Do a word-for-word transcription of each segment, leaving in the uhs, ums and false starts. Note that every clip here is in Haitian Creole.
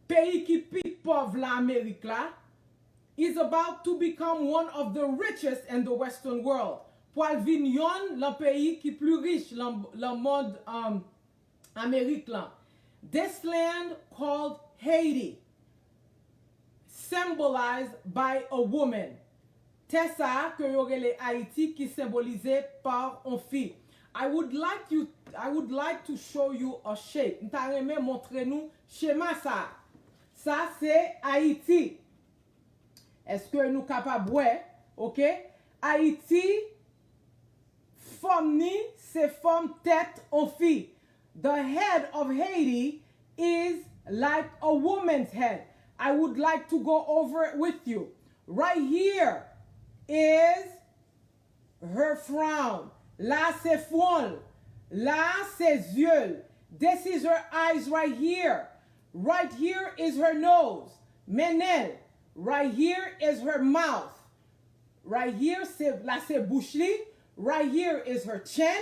peyi ki pi pòv lan Amerik la, is about to become one of the richest in the Western world. Pwal vin yonn lan peyi ki pli rich lan, lan mond, um, Amerik lan. This land called Haiti, symbolized by a woman. Tè sa a ke yo rele Ayiti ki senbolize pa on fi. I would like you, I would like to show you a shape. M ta renmen montre nou chema sa. Sa se Ayiti. Èske nou kapab wè? Ok. Ayiti, fòm ni se fòm tèt on fi. The head of Haiti is like a woman's head. I would like to go over it with you. Right here is her frown. La se fwon l. La se zye l. This is her eyes right here. Right here is her nose. Men nen l. Right here is her mouth. Right here, se, la se bouch li. Right here is her chin.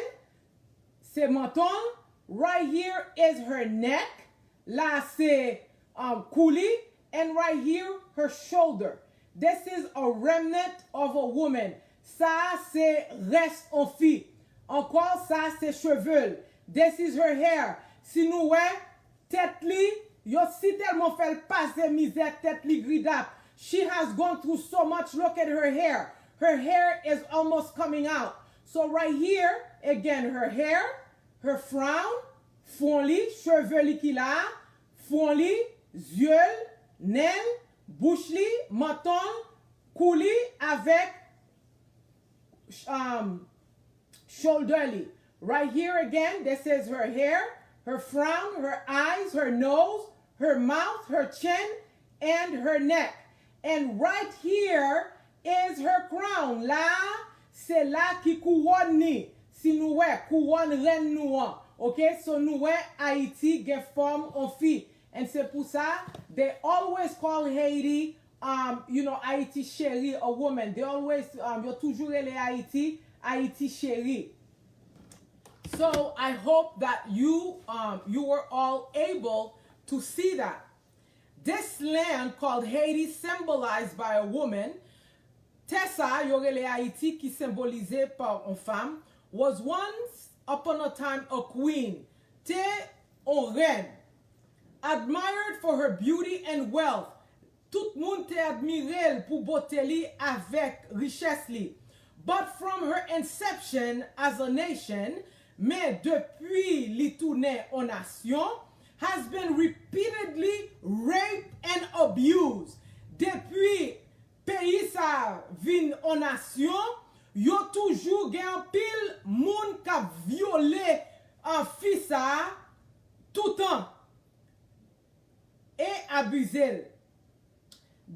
Se manton l. Right here is her neck. La se, um, kou li. And right here, her shoulder. This is a remnant of a woman. Sa a se rès on fi. Ankò, sa a se cheve l. This is her hair. Si nou wè, tèt li, yo si tèlman fè l pase mizè, tèt li gridap. She has gone through so much. Look at her hair. Her hair is almost coming out. So right here, again, her hair, her frown, fwon li, cheve li ki la, fwon li, zye l, nen l, bouch li, manton l, kou li, avèk, um, shoulder li. Right here again, this is her hair, her frown, her eyes, her nose, her mouth, her chin, and her neck. And right here is her crown. La, se la ki kouwòn ni. Si nou wè, kouwòn rèn nou an. Ok, so nou wè Ayiti gen fòm on fi. And se pou sa, they always call Haiti, um, you know, Ayiti cheri, a woman. They always, um, yo toujou rele Ayiti, Ayiti cheri. So I hope that you, um, you were all able to see that. This land called Haiti, symbolized by a woman, tè sa a yo rele Ayiti ki senbolize pa on fanm, was once upon a time a queen, te on rèn, admired for her beauty and wealth, tout moun te admire l pou bote li avèk richès li. But from her inception as a nation, men depi li tounen on nasyon, has been repeatedly raped and abused. Depi peyi sa a vin on nasyon, yo toujou gen anpil moun k ap vyole, uh, fi sa a toutan e abize l.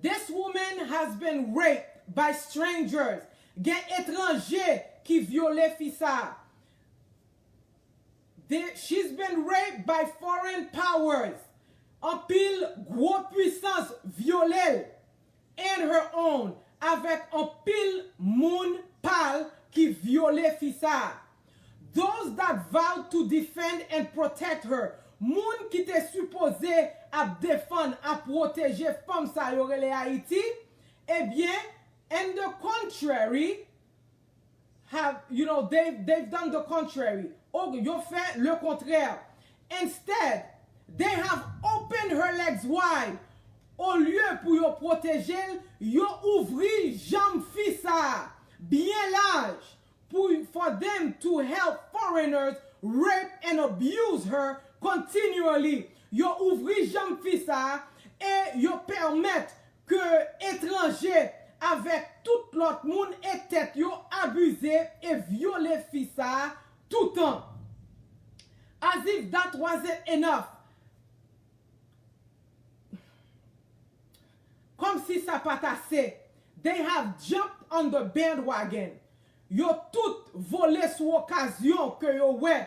This woman has been raped by strangers. Gen etranje ki vyole fi sa a. They, she's been raped by foreign powers. Anpil gwo pwisans vyole l. And her own, avèk anpil moun pa l ki vyole fi sa a. Those that vowed to defend and protect her, moun ki te sipoze ap defann, ap pwoteje fanm sa yo rele Ayiti, ebyen, and the contrary, have, you know, they've, they've done the contrary. Yo fè le contraire. Instead, they have opened her legs wide. Olye pou yo pwoteje l, yo ouvri janm fi sa a byen laj pou, for them to help foreigners rape and abuse her continually. Yo ouvri janm fi sa a e yo pèmèt ke etranje avèk tout lòt moun e tèt yo abize e vyole fi sa a toutan. As if that wasn't enough. Kòmsi sa pa t ase, they have jumped on the bandwagon. Yo tout vole sou okazyon ke yo wè,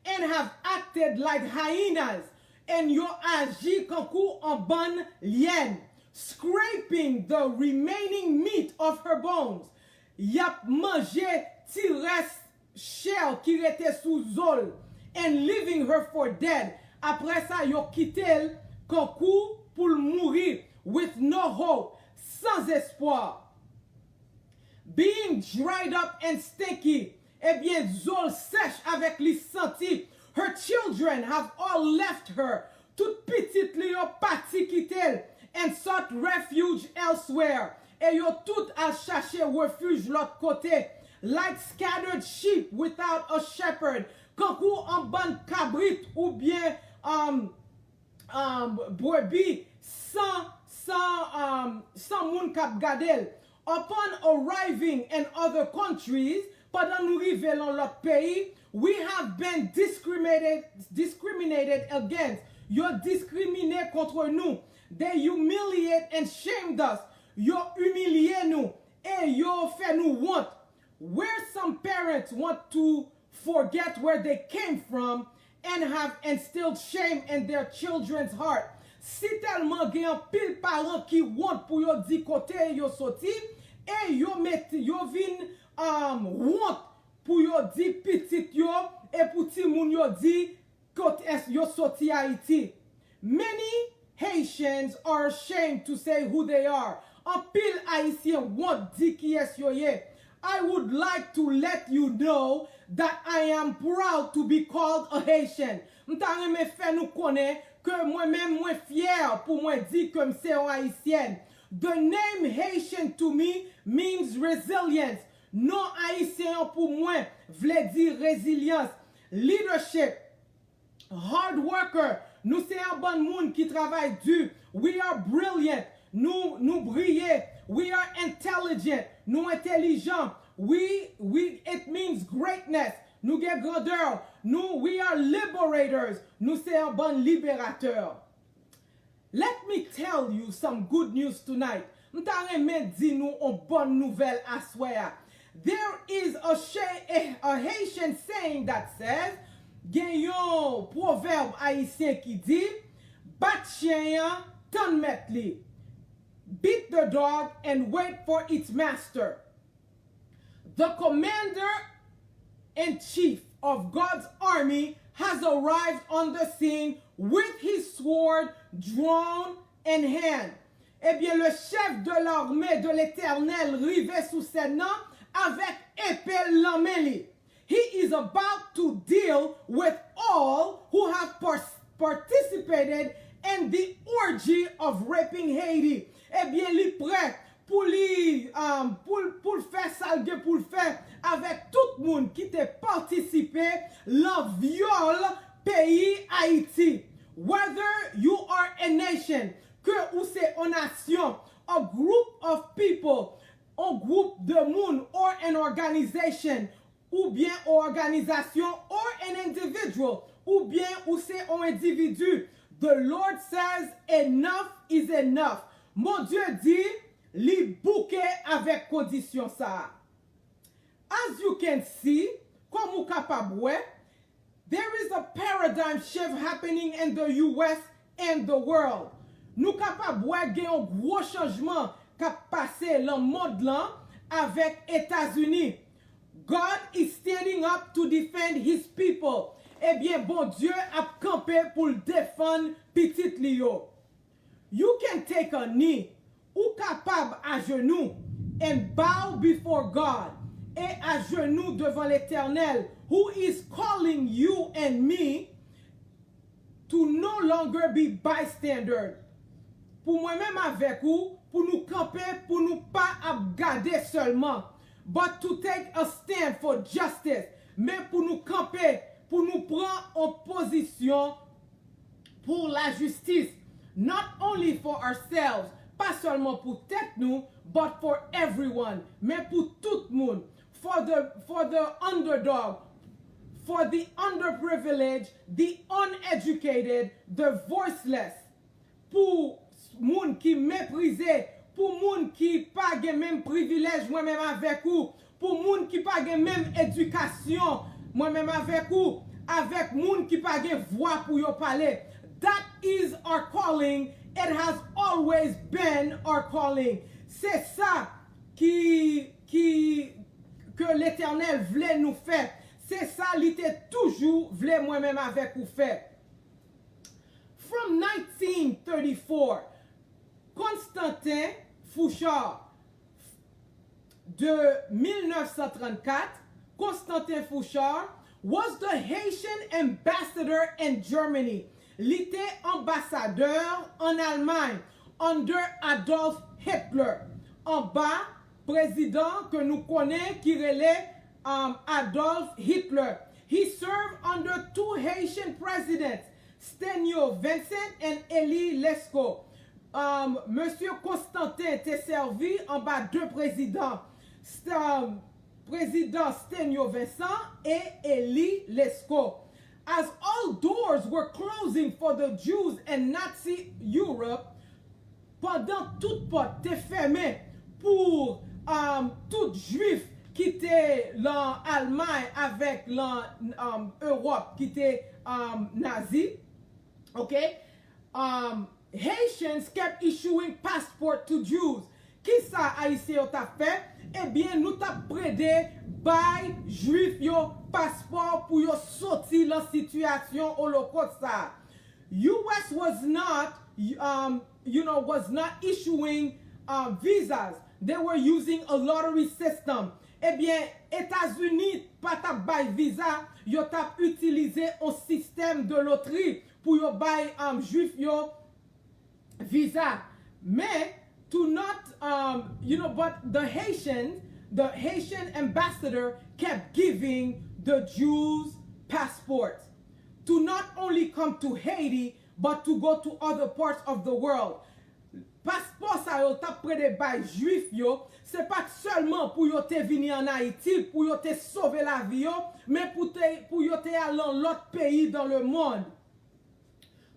and have acted like hyenas, and yo aji kankou an bann lyèn, scraping the remaining meat of her bones. Y ap manje ti rès chè ki rete sou zo l, and leaving her for dead. Apre sa, yo kite l kankou pou l mouri, with no hope, sans espoir. Being dried up and stinky, ebyen, zo l sèch avèk li santi. Her children have all left her, tout pitit li yo pati kite l, and sought refuge elsewhere, e yo tout al chache refij lòt kote. Like scattered sheep without a shepherd, kankou an bann kabrit oubyen um, um, brebi san, san, um, san moun k ap gade l. Upon arriving in other countries, pandan nou rive lan lòt peyi, we have been discriminated, discriminated against. Yo diskrimine kont nou. They humiliate and shamed us. Yo imilye nou e yo fè nou wont. Where some parents want to forget where they came from and have instilled shame in their children's heart. Si tèlman gen anpil paran ki wont pou yo di kote yo soti, e yo met, yo vin um, wont pou yo di pitit yo e pou timoun yo di kot es yo soti Ayiti. Many Haitians are ashamed to say who they are. Anpil Ayisyen wont di kiyès yo ye. I would like to let you know that I am proud to be called a Haitian. M ta renmen fè nou konnen ke mwen menm mwen fyè pou mwen di ke m se yon Ayisyèn. The name Haitian to me means resilience. Non Ayisyen an pou mwen vle di rezilyans, leadership, hard worker, nou se yon bann moun ki travay di. We are brilliant, nou, nou briye. We are intelligent, nou entelijan. We, we, it means greatness, nou gen grandè. Nou, we are liberators, nou se yon bann liberatè. Let me tell you some good news tonight. M ta renmen di nou on bòn nouvèl aswè a. There is a, a, a Haitian saying that says, gen yon pwovèb ayisyen ki di, bat chen an, tann mèt li. Beat the dog and wait for its master. The commander in chief of God's army has arrived on the scene with his sword drawn in hand. Ebyen, le chef de l'armée de l'Éternel rive sou sèn nan avèk epe l nan men li. He is about to deal with all who have par- participated in the orgy of raping Haiti. Ebyen, li prè pou li, um, pou, pou l fè sa l gen pou l fè avèk tout moun ki te patisipe lan vyòl peyi Ayiti. Whether you are a nation, ke ou se on nasyon, a group of people, on gwoup de moun, or an organization, oubyen on òganizasyon, or an individual, oubyen ou se on endividi. The Lord says enough is enough. Bondye di li bouke avèk kondisyon sa a. As you can see, kòm ou kapab wè, there is a paradigm shift happening in the U S and the world. Nou kapab wè gen yon gwo chanjman k ap pase lan mond lan avèk Etazini. God is standing up to defend his people. Ebyen, Bondye ap kanpe pou l defann pitit li yo. You can take a knee. Ou kapab ajenou and bow before God, e ajenou devan Letènèl, who is calling you and me to no longer be bystander. Pou mwen menm avèk ou, pou nou kanpe, pou nou pa ap gade sèlman, but to take a stand for justice, men pou nou kanpe, pou nou pran on pozisyon pou lajistis, not only for ourselves, pa sèlman pou tèt nou, but for everyone, men pou tout moun, for the, for the underdog, for the underprivileged, the uneducated, the voiceless, pou moun ki meprize, pou moun ki pa gen menm privilèj mwen menm avèk ou, pou moun ki pa gen menm edikasyon mwen menm avèk ou, avèk moun ki pa gen vwa pou yo pale. That is our calling. It has always been our calling. Se sa ki, ki, ke Letènèl vle nou fè. Se sa li te toujou vle mwen menm avèk ou fè. From nineteen thirty-four, Constantin Fouchard, de mil nèf san trannkat, Constantin Fouchard was the Haitian ambassador in Germany. Li te anbasadè ann Almay under Adolf Hitler, anba prezidan ke nou konnen ki rele um, Adolf Hitler. He served under two Haitian presidents, Stenio Vincent and Elie Lescot. Um, Mesye Constantin te sèvi anba de prezidan, St- um, Prezidan Stenio Vincent e Elie Lescot. As all doors were closing for the Jews and Nazi Europe, pandan tout pòt te fèmen pou um, tout Jwif ki te lan Almay avèk lan um, Ewòp ki te um, Nazi, ok? Um, Haitians kept issuing passport to Jews. Kisa Ayisyen yo t ap fè? Ebyen, nou t ap plede bay Jwif yo paspò pou yo soti lan sitiyasyon olokòs sa a. U S was not, um, you know, was not issuing um, visas. They were using a lottery system. Ebyen, Etazini pa t ap bay viza, yo t ap itilize yon sistèm de lotri pou yo bay um, Jwif yo viza. Men, to not, um, you know, but the Haitian, the Haitian ambassador kept giving the Jews passport to not only come to Haiti, but to go to other parts of the world. Paspò sa yo t ap plede bay Jwif yo, se pa t sèlman pou yo te vini ann Ayiti, pou yo te sove lavi yo, men pou, te, pou yo te al nan lòt peyi dans le monde.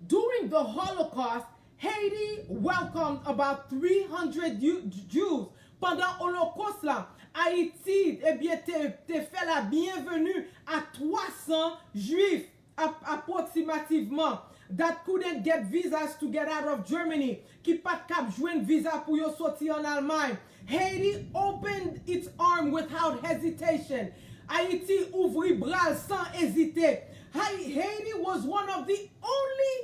During the Holocaust, Haiti welcomed about three hundred Jews. Pandan Olokòs la, Ayiti ebyen, te, te fè la byenveni a twa san Jwif, apwoksimativman, that couldn't get visas to get out of Germany, ki pa t kab jwenn viza pou yo soti ann Almay. Haiti opened its arm without hesitation. Ayiti ouvri bra l san ezite. Haiti was one of the only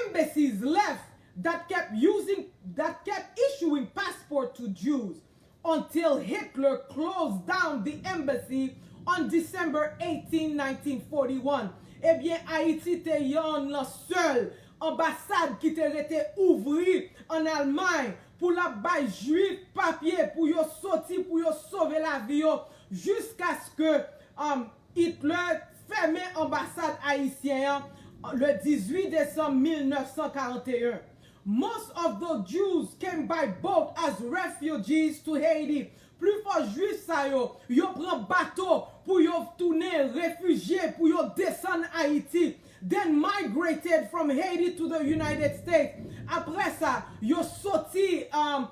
embassies left that kept using that kept issuing passport to Jews until Hitler closed down the embassy on December eighteen, nineteen forty-one. Ebyen, Ayiti te yonn nan sèl anbasad ki te rete ouvri ann Almay pou l ap bay Jwif papye pou yo soti, pou yo sove lavi yo, jiskaske um, Hitler fèmen anbasad ayisyen an le dizwit desanm mil nèf san karanteyen. Most of the Jews came by boat as refugees to Haiti. Plifò Jwif sa yo, yo pran bato pou yo tounen refijye, pou yo desann Ayiti. Then migrated from Haiti to the United States. Apre sa, yo soti, um,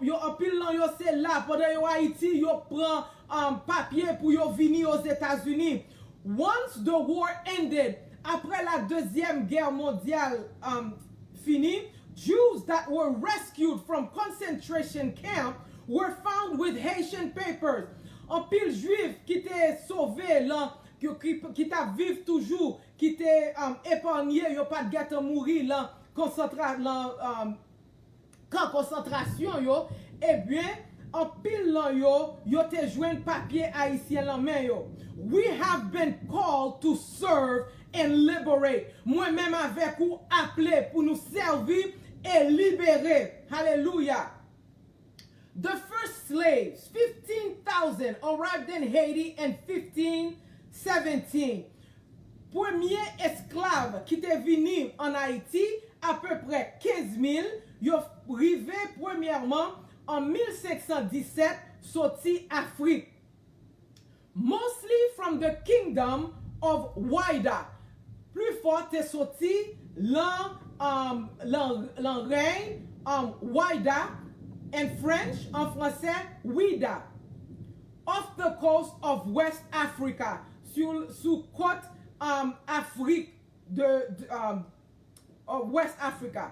yo anpil nan yo se la, pandan yo Ayiti, yo pran um, papye pou yo vini Ozetazini. Once the war ended, apre la Dezyèm Gè Mondyal um, fini, Jews that were rescued from concentration camp were found with Haitian papers. Anpil Jwif ki te sove lan, ki, ki, ki t ap viv toujou, ki te um, epanye, yo pa t gentan mouri lan konsantra, lan um, kan konsantrasyon yo, ebyen, anpil lan yo, yo te jwenn papye ayisyen lan men yo. We have been called to serve and liberate. Mwen menm avèk ou aple pou nou sèvi e libere. Hallelujah. The first slaves, fifteen thousand, arrived in Haiti in fifteen seventeen. Premye esklav ki te vini ann Ayiti, apeprè kenz mil, yo rive premyèman an mil senk san disèt soti Afrik. Mostly from the kingdom of Whydah. Plifò te soti lan, um, lan, lan rèy um, Whydah, in French, an fransè, Ouidah, off the coast of West Africa, sou, sou kòt um, Afrik de, de um, of West Africa,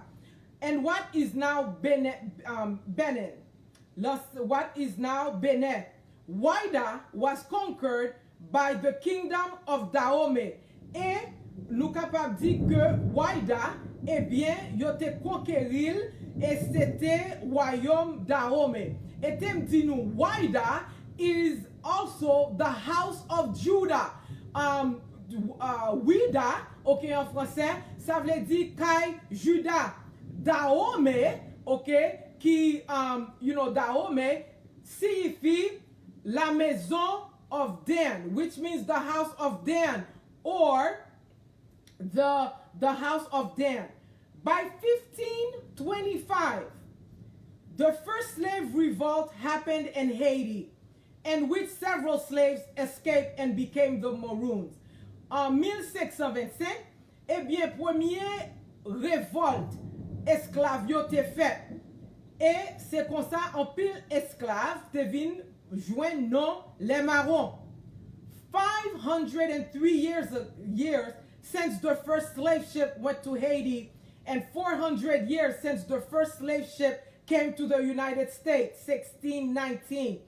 and what is now Benin, um, Benin. What is now Benin. Whydah was conquered by the kingdom of Dahomey. E nou kapab di ke Whydah ebyen, yo te konkeri l, e se te wayòm Dahomey. E te m di nou, Wida is also the house of Judah. Um, uh, Wida, ok, an fransè, sa vle di kay Jida. Dahomey, ok, ki, um, you know, Dahomey siyifi la maison of Dan, which means the house of Dan, or the, the house of Dan. By fifteen twenty-five, the first slave revolt happened in Haiti, in which several slaves escaped and became the Maroons. An mil senk san vennsenk, ebyen, premye revòlt esklav yo te fèt. E se konsa anpil esklav te vin jwenn non Les Marrons. Five hundred and three years, years since the first slave ship went to Haiti, and four hundred years since the first slave ship came to the United States, sixteen nineteen.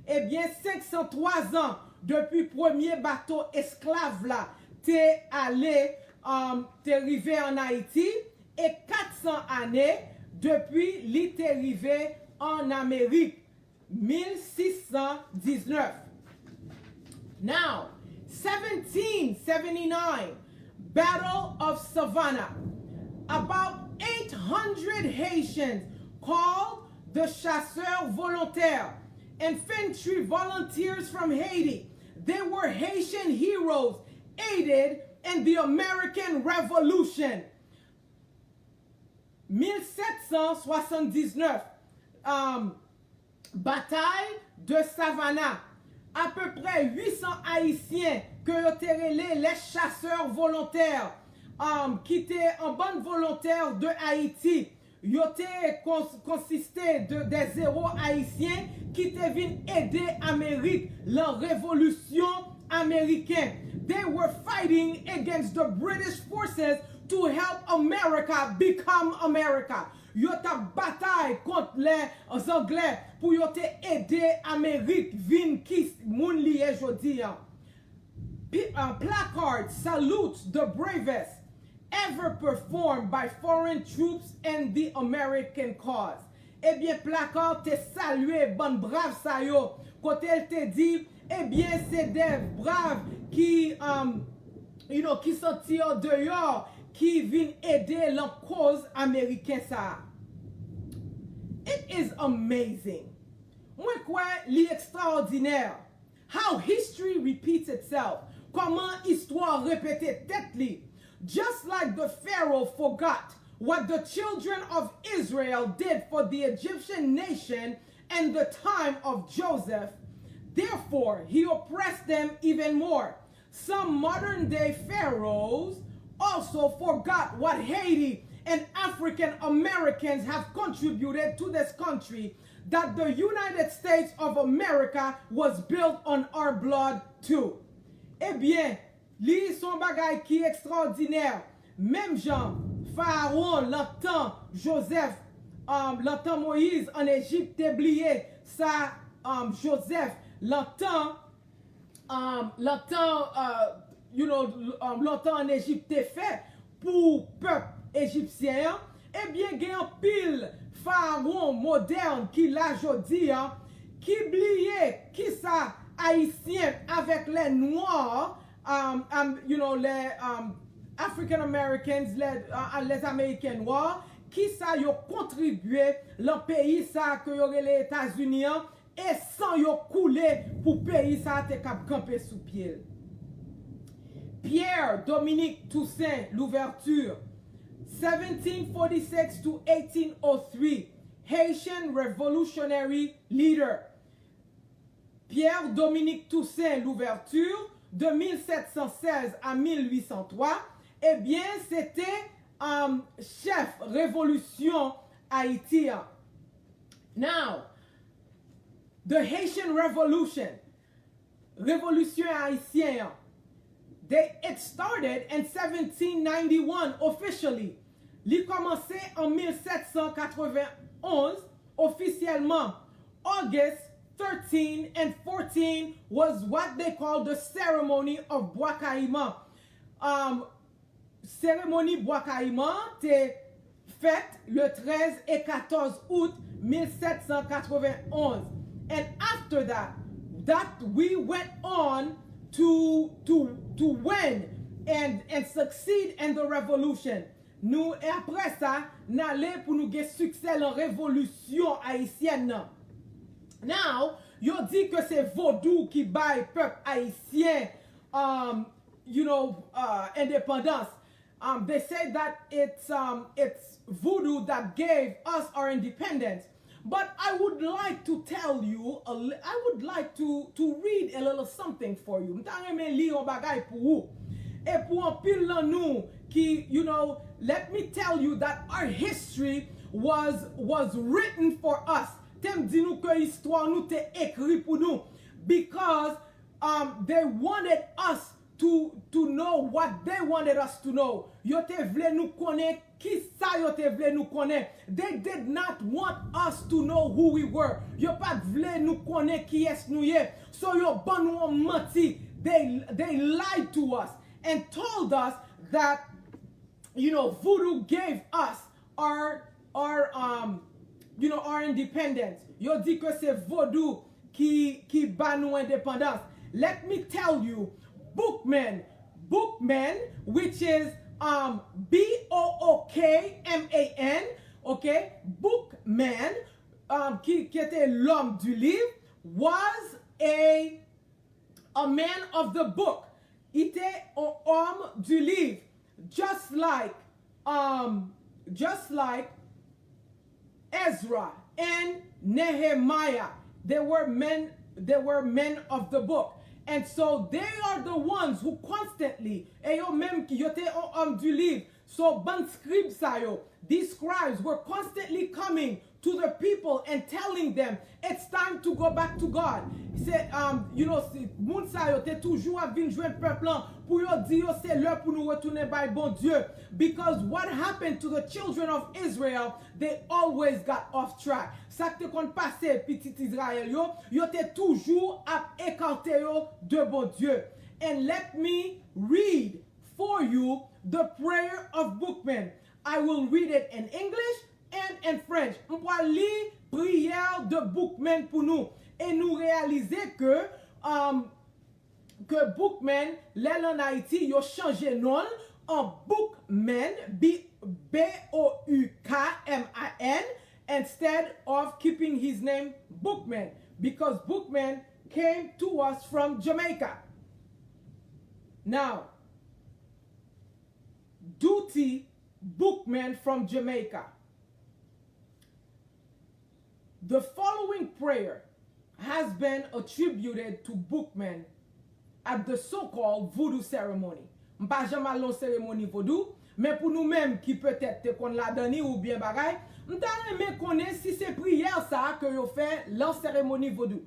Ebyen, senk san twa zan depi premye bato esklav la te ale, um, te rive ann Ayiti, e kat san ane depi li te rive ann Amerik, mil sis san diznèf. Now, seventeen seventy-nine, Battle of Savannah. About eight hundred Haitians, called the Chasseurs Volontaires, infantry volunteers from Haiti. They were Haitian heroes aided in the American Revolution. Mil sèt san swasann diznèf, um, Batay de Savannah. Apeprè uit san Ayisyen ke yo te rele les chasseurs volontaires, um, ki te an bann volontè de Ayiti. Yo te kons-, konsiste de, de zewo Ayisyen ki te vin ede Amerik lan revolisyon ameriken. They were fighting against the British forces to help America become America. Yo t ap batay kont lè Zanglè pou yo te ede Amerik vin ki moun li ye jodi an. Pi-, uh, placard salutes the bravest ever performed by foreign troops and the American cause. Ebyen, plaka te salye bann brav sa yo, kote l te di, ebyen, se de brav ki, um, you know, ki soti an deyò, ki vin ede lan koz ameriken sa a. It is amazing. Mwen kwè li ekstraòdinè. How history repeats itself. Kòman istwa repete tèt li. Just like the Pharaoh forgot what the children of Israel did for the Egyptian nation in the time of Joseph, therefore he oppressed them even more. Some modern day pharaohs also forgot what Haiti and African Americans have contributed to this country, that the United States of America was built on our blood too. Ebyen, li se yon bagay ki ekstraòdinè. Menm jan Farawon, lan tan Jozèf, um, lan tan Moyiz ann Ejip te bliye sa, um, Jozèf, lan tan, um, lan tan, uh, you know, um, lontan ann Ejip te fè pou pèp ejipsyen an, ebyen, gen anpil farawon modèn ki la jodi a, ki bliye kisa Ayisyen avèk lè nwa, um, um, you know, les, um, African Americans, les, uh, les Américains noirs, kisa yo kontribye lan peyi sa ke yo rele Etazini an, e san yo koule pou peyi sa a te kab kanpe sou pye l. Pierre Dominique Toussaint Louverture, seventeen forty-six to eighteen oh three, Haitian revolutionary leader. Pierre Dominique Toussaint Louverture, de mil sèt san sèz a mil uit san twa, ebyen, se te, um, chèf revolisyon Ayiti an. Now, the Haitian Revolution, revolisyon ayisyen an, they, it started in seventeen ninety-one officially. Li kòmanse an mil sèt san katrevenn onz ofisyèlman. August thirteen and fourteen was what they called the ceremony of Bwa Kayiman. Um, seremoni Bwa Kayiman te fèt le treize et quatorze août mille sept cent quatre-vingt-onze. And after that, that we went on to, to, to win and, and succeed in the revolution. Nou, e apre sa, n ale pou nou gen siksè lan revolisyon ayisyèn nan. Now, yo di ke se vodou ki bay pèp ayisyen, um, you know, uh, endepandans. Um, they say that it's, um, it's voodoo that gave us our independence. But I would like to tell you, a li- I would like to, to read a little something for you. M ta renmen li yon bagay pou ou. E pou anpil nan nou ki, you know, let me tell you that our history was, was written for us. Te m di nou ke istwa nou te ekri pou nou. Because um, they wanted us to, to know what they wanted us to know. Yo te vle nou konnen ki sa yo te vle nou konnen. They did not want us to know who we were. Yo pa t vle nou konnen kiyès nou ye. So yo ban nou yon manti. They, they lied to us and told us that, you know, voodoo gave us our, our, um, you know, our independence. Yo di ke se vodou ki, ki ba nou endepandans. Let me tell you, Bookman, Bookman, which is, um, B O O K M A N, okay? Bookman, um, ki, ki était l'homme du livre, was a a man of the book. Il était un homme du livre, just like, um, just like Ezra and Nehemiah. They were men, they were men of the book. And so they are the ones who constantly, e yo menm ki, yo te un homme du livre. So, bann scribe sa yo, these scribes were constantly coming to the people and telling them, "It's time to go back to God." Se, um, you know, se, moun sa yo te toujou ap vin jwenn pèp lan pou yo di yo se lè pou nou retounen bay Bondye. Because what happened to the children of Israel, they always got off track. Sa k te konn pase pitit Izrayèl yo, yo te toujou ap ekate yo de Bondye. And let me read for you the prayer of Bookman. I will read it in English and in French. M pral li priyè de Bookman pou nou. E nou reyalize ke, um, ke Bookman, lè l ann Ayiti, yo chanje non l an Bookman, B, B O U K M A N, instead of keeping his name Bookman, because Bookman came to us from Jamaica. Now, Duty Bookman from Jamaica. The following prayer has been attributed to Bookman at the so-called voodoo ceremony. M pa janm al nan seremoni vodou, men pou nou menm ki petèt te konn ladan li oubyen bagay, m ta renmen konnen si se priyè sa a ke yo fè lan seremoni vodou.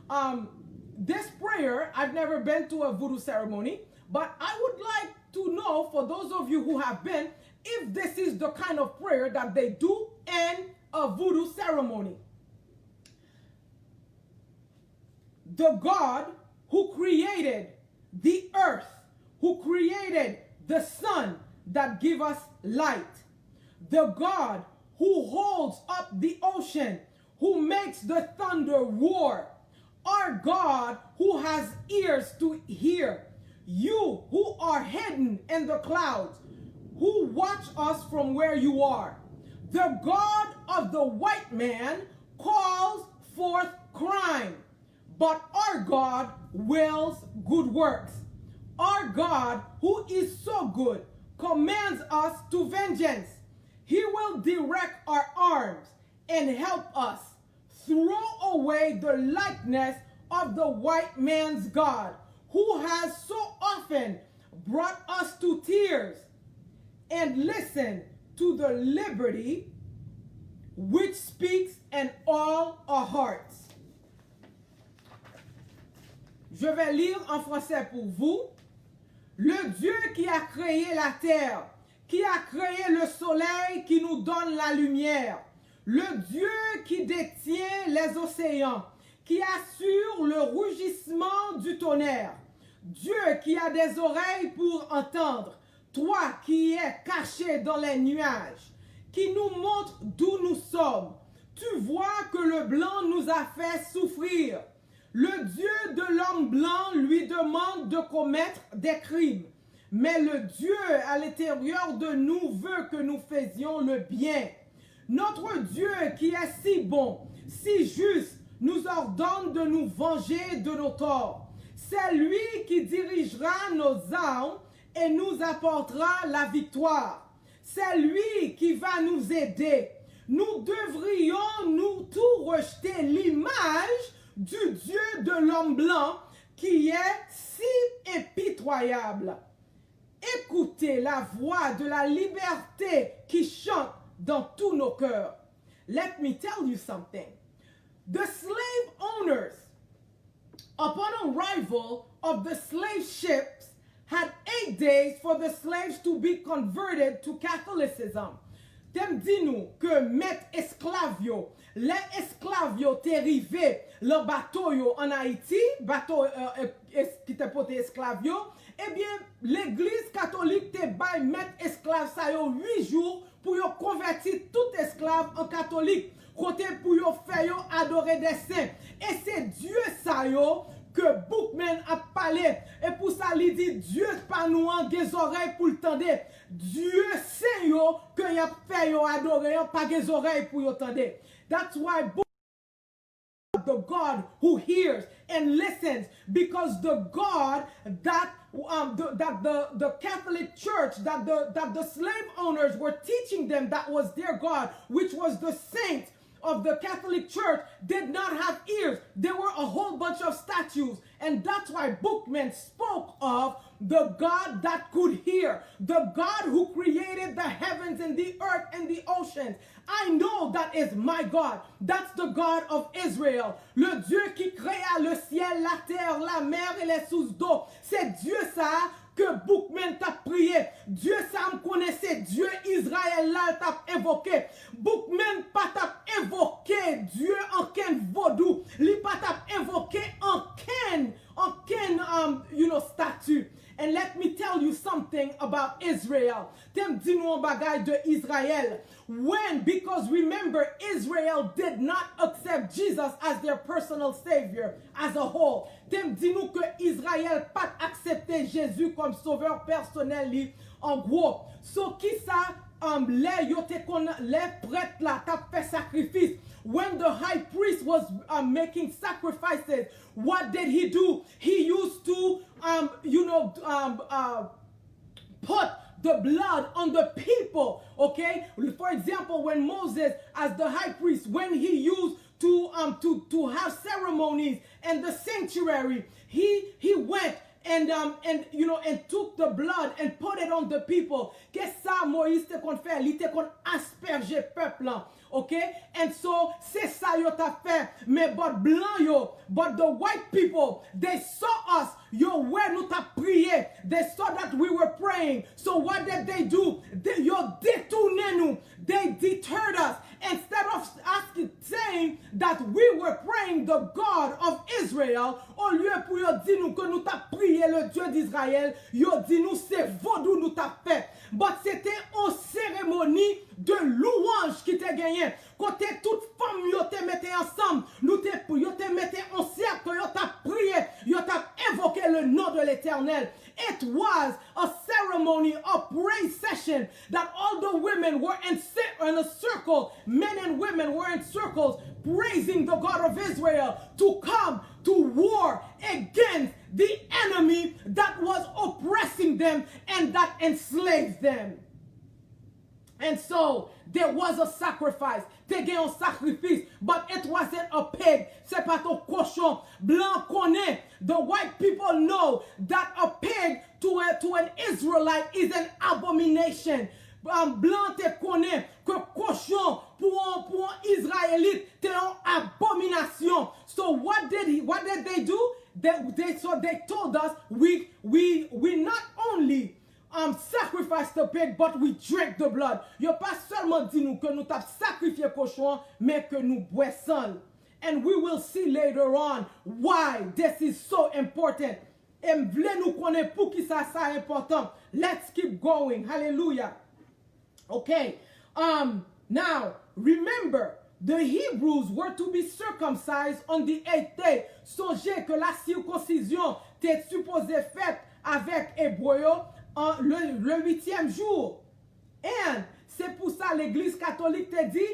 Um, this prayer, I've never been to a voodoo ceremony, but I would like to know, for those of you who have been, if this is the kind of prayer that they do in a voodoo ceremony. The God who created the earth, who created the sun that give us light, the God who holds up the ocean, who makes the thunder roar, our God who has ears to hear, you who are hidden in the clouds, who watch us from where you are. The God of the white man calls forth crime, but our God wills good works. Our God, who is so good, commands us to vengeance. He will direct our arms and help us throw away the likeness of the white man's God, who has so often brought us to tears, and listen to the liberty which speaks in all our hearts. Je vais lire en français pour vous. Le Dieu qui a créé la terre, qui a créé le soleil qui nous donne la lumière, le Dieu qui détient les océans, qui assure le rugissement du tonnerre, Dieu qui a des oreilles pour entendre, toi qui es caché dans les nuages, qui nous montre d'où nous sommes. Tu vois que le blanc nous a fait souffrir. Le Dieu de l'homme blanc lui demande de commettre des crimes. Mais le Dieu à l'intérieur de nous veut que nous faisions le bien. Notre Dieu qui est si bon, si juste, nous ordonne de nous venger de nos torts. C'est lui qui dirigera nos armes et nous apportera la victoire. C'est lui qui va nous aider. Nous devrions, nous, tout rejeter l'image du Dieu de l'homme blanc qui est si impitoyable. Écoutez la voix de la liberté qui chante dans tous nos cœurs. Let me tell you something. The slave owners, upon arrival of the slave ships, had eight days for the slaves to be converted to Catholicism. Te m di nou ke mèt esklav yo, lè esklav yo te rive lan bato yo ann Ayiti, bato, euh, euh, es-, ki te pote esklav yo, ebyen, legliz katolik te bay mèt esklav sa yo uit jou pou yo konvèti tout esklav an katolik, kote pou yo fè yo adore dè sen. E se dye sa yo ke Boukman ap pale. E pou sa li di, dye pa nou an gen zòrèy pou l tande. Dye sen yo ke y ap fè yo adore an pa gen zòrèy pou yo tande. That's why the God who hears and listens, because the God that um, the, that the, the Catholic Church, that the, that the slave owners were teaching them, that was their God, which was the saint of the Catholic Church, did not have ears. There were a whole bunch of statues. And that's why Boukman spoke of the God that could hear, the God who created the heavens and the earth and the oceans. I know that is my God. That's the God of Israel. Le Dieu qui créa le ciel, la terre, la mer et les sources d'eau. Se Dye sa a ke Boukman t ap priye. Dye sa a m konnen se Dye Izrayèl la l t ap envoke. Boukman pa t ap envoke dye ankenn vodou. Li pa t ap envoke ankenn, ankenn, um, you know, stati. And let me tell you something about Israel. Te m di nou yon bagay de Izrayèl. When, because remember, Israel did not accept Jesus as their personal savior as a whole. Te m di nou ke Izrayèl pa t aksepte Jezi kòm sovè pèsonèl li, an gwo. So, kisa, um, lè yo te konn, lè prèt la t ap fè sakrifis, when the high priest was, um, making sacrifices, what did he do? He used to, um, you know, um, uh, put the blood on the people, okay? For example, when Moses, as the high priest, when he used to, um, to, to have ceremonies in the sanctuary, he, he went and, um, and, you know, and took the blood and put it on the people. Ke sa Moyiz te konn fè? Li te konn aspèje pèp lan. Ok? And so, se sa yo t ap fè. Men but blan yo, but the white people, they saw us. Yo wè nou t ap priye. They saw that we were praying. So what did they do? They, yo detounen nou. They deterred us. Instead of asking, saying that we were praying the God of Israel, olye pou yo di nou ke nou t ap priye le Dieu d'Israël, yo di nou se vodou nou t ap fè. But se te yon seremoni de louanj ki te genyen, kote tout fanm yo te mete ansanm, nou te, yo te mete yon sèk, yo t ap priye, yo t ap envoke le nom de l'Éternel. It was a ceremony, a praise session that all the women were in, cir- in a circle, men and women were in circles, praising the God of Israel to come to war against the enemy that was oppressing them and that enslaved them. And so, there was a sacrifice. Te gen yon sakrifis, but it wasn't a pig. Se pa t yon kochon. Blan konnen, the white people know that a pig to a, to an Israelite is an abomination. Um, blan te konnen ke kochon pou yon, pou yon Izrayelit te yon abominasyon. So what did he, what did they do? They, they, so they told us, we, we, we not only um, sacrifice the pig, but we drink the blood. Yo pa sèlman di nou ke nou t ap sakrifye kochon an, men ke nou bwè san l. And we will see later on why this is so important. E m vle nou konnen poukisa sa enpòtan. Let's keep going. Hallelujah. Ok. Um, now, remember, the Hebrews were to be circumcised on the eighth day. Sonje ke la sirkonsizyon te sipoze fèt avèk Ebre yo an le, le huitième jour. And se pou sa Legliz Katolik te di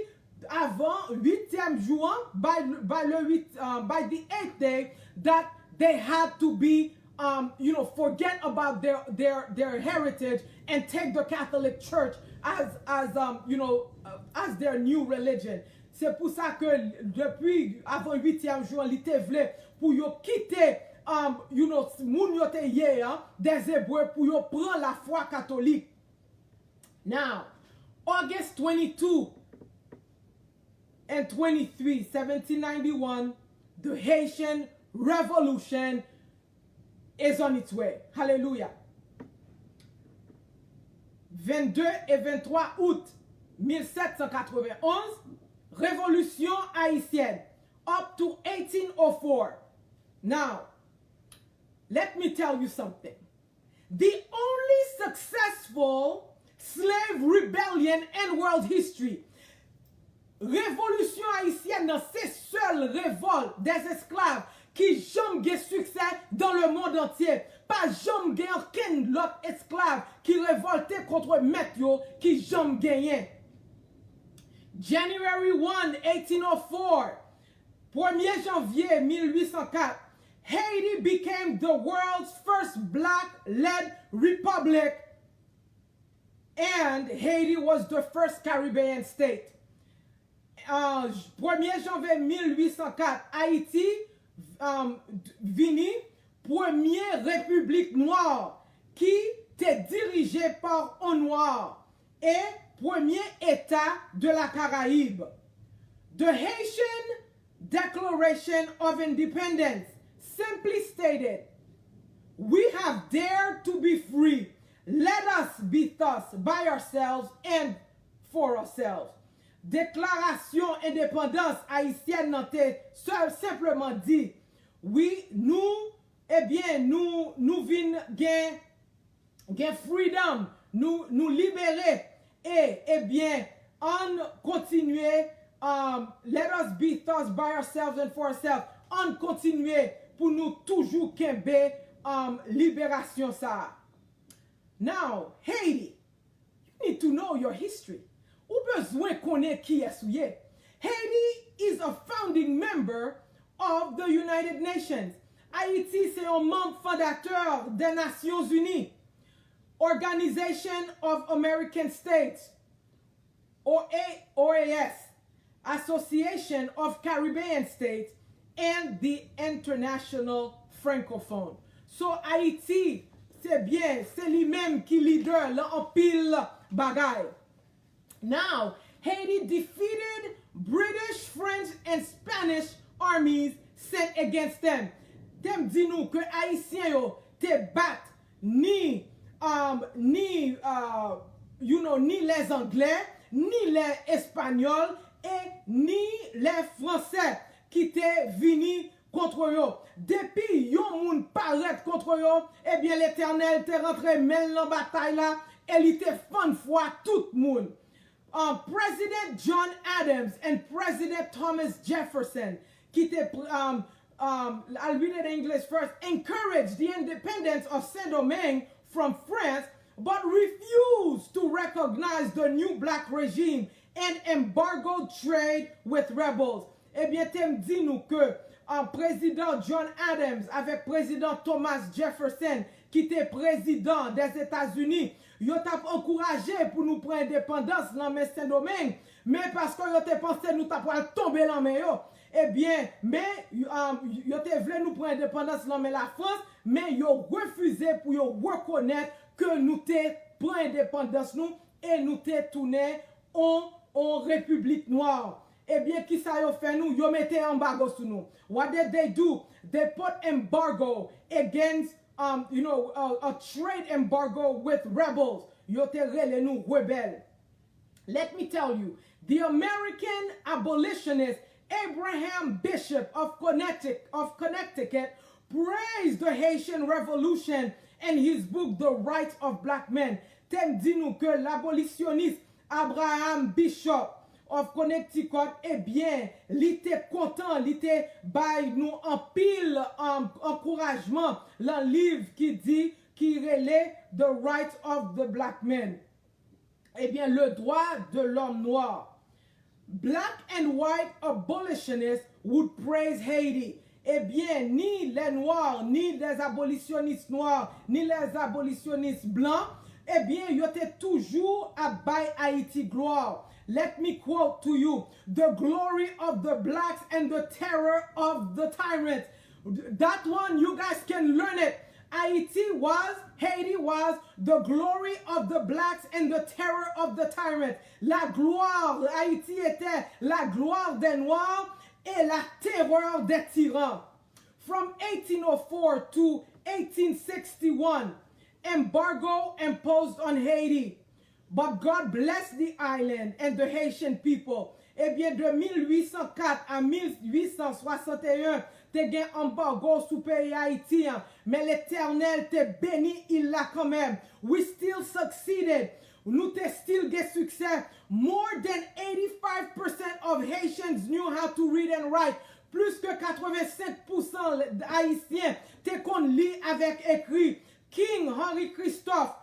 avan huitième jour an, by, by le huit, uh, by the eighth day, that they had to be, um, you know, forget about their, their, their heritage and take the Catholic Church as, as, um, you know, uh, as their new religion. Se pou sa ke depi avan huitième jour an, li te vle pou yo kite, um, you know, moun yo te ye an, des Hébreux, pou yo pran lafwa katolik. Now, August twenty-two and twenty-three, seventeen ninety-one, the Haitian Revolution is on its way. Hallelujah. Vennde e venntwa out mil sèt san katrevenn onz, Revolisyon Ayisyèn, up to eighteen oh four. Now, let me tell you something. The only successful slave rebellion in world history. Revolisyon Ayisyèn nan se sèl revòlt des esclaves ki janm gen siksè dans le monde entier. Pa janm gen okenn lòt esklav ki revòlte kont mèt yo ki janm genyen. January one, eighteen oh four, premye janvye mil uit san kat, Haiti became the world's first black-led republic, and Haiti was the first Caribbean state. Uh, premye janvye mil uit san kat, Ayiti, um, vini premye repiblik nwa ki te dirije pa yon nwa e premye eta de la Karayib. The Haitian Declaration of Independence simply stated, "We have dared to be free. Let us be thus by ourselves and for ourselves." Deklarasyon endepandans ayisyèn nan te sèl senpleman di, wi, nou, ebyen, nou, nou vin gen, gen freedom, nou, nou libere, e, ebyen, ann kontinye, um, let us be thus by ourselves and for ourselves, ann kontinye pou nou toujou kenbe, um, liberasyon sa a. Now, Haiti, you need to know your history. Ou bezwen konnen kiyès ou ye. Haiti is a founding member of the United Nations. Ayiti se yon manm fondatè des Nations Unies, Organization of American States, O A, O A S, Association of Caribbean States, and the International Francophone. So Ayiti, se byen, se li menm ki lidè lan anpil bagay. Now, Haiti defeated British, French, and Spanish armies sent against them. Te m di nou ke Ayisyen yo te bat ni, um, ni, uh, you know, ni les Anglais, ni les Espagnols, e ni les Français ki te vini kont yo. Depi yon moun parèt kont yo, ebyen, Letènèl te rantre men l nan batay la e li te fann fwa tout moun. Uh, President John Adams and President Thomas Jefferson, ki te, um, um, I'll read it in English first, encouraged the independence of Saint Domingue from France, but refused to recognize the new black regime and embargoed trade with rebels. Ebyen, te m di nou ke, uh, Prezidan John Adams avèk Prezidan Thomas Jefferson, ki te prezidan des États-Unis, yo t ap ankouraje pou nou pran endepandans nan men Sendomeng, men paske yo te panse nou ta pral tonbe nan men yo, ebyen, men, um, yo te vle nou pran endepandans nan men Lafrans, men yo refize pou yo rekonèt ke nou te pran endepandans nou e nou te tounen on, on repiblik nwa. Ebyen, kisa yo fè nou? Yo mete anbago sou nou. What did they do? They put embargo against, um, you know, a, a trade embargo with rebels. Yo te rele nou rebèl. Let me tell you, the American abolitionist Abraham Bishop of Connecticut, of Connecticut praised the Haitian Revolution in his book, The Rights of Black Men. Te m di nou ke labolisyonis Abraham Bishop of Connecticut, ebyen, li te kontan, li te bay nou anpil, um, ankourajman lan liv ki di, ki rele The Right of the Black Man. Ebyen, le droit de l'homme noir. Black and white abolitionists would praise Haiti. Ebyen, ni lè nwa, ni lè abolisyonis nwa, ni lè abolisyonis blan, ebyen, yo te toujou ap bay Ayiti glwa. Let me quote to you, the glory of the blacks and the terror of the tyrants. That one, you guys can learn it. Haiti was, Haiti was the glory of the blacks and the terror of the tyrants. La gloire, Haïti était la gloire des Noirs et la terreur des tyrans. From eighteen oh four to eighteen sixty-one, embargo imposed on Haiti. But God bless the island and the Haitian people. Ebyen, de mil ui san kat a mil ui san swasanteyen, te gen anbago sou peyi Ayiti an, men Letènèl te beni il la kanmenm. We still succeeded. Nou te still gen siksè. More than eighty-five percent of Haitians knew how to read and write. Plis ke katrevensenk pousan Ayisyen te konn li avèk ekri. King Henri Christophe,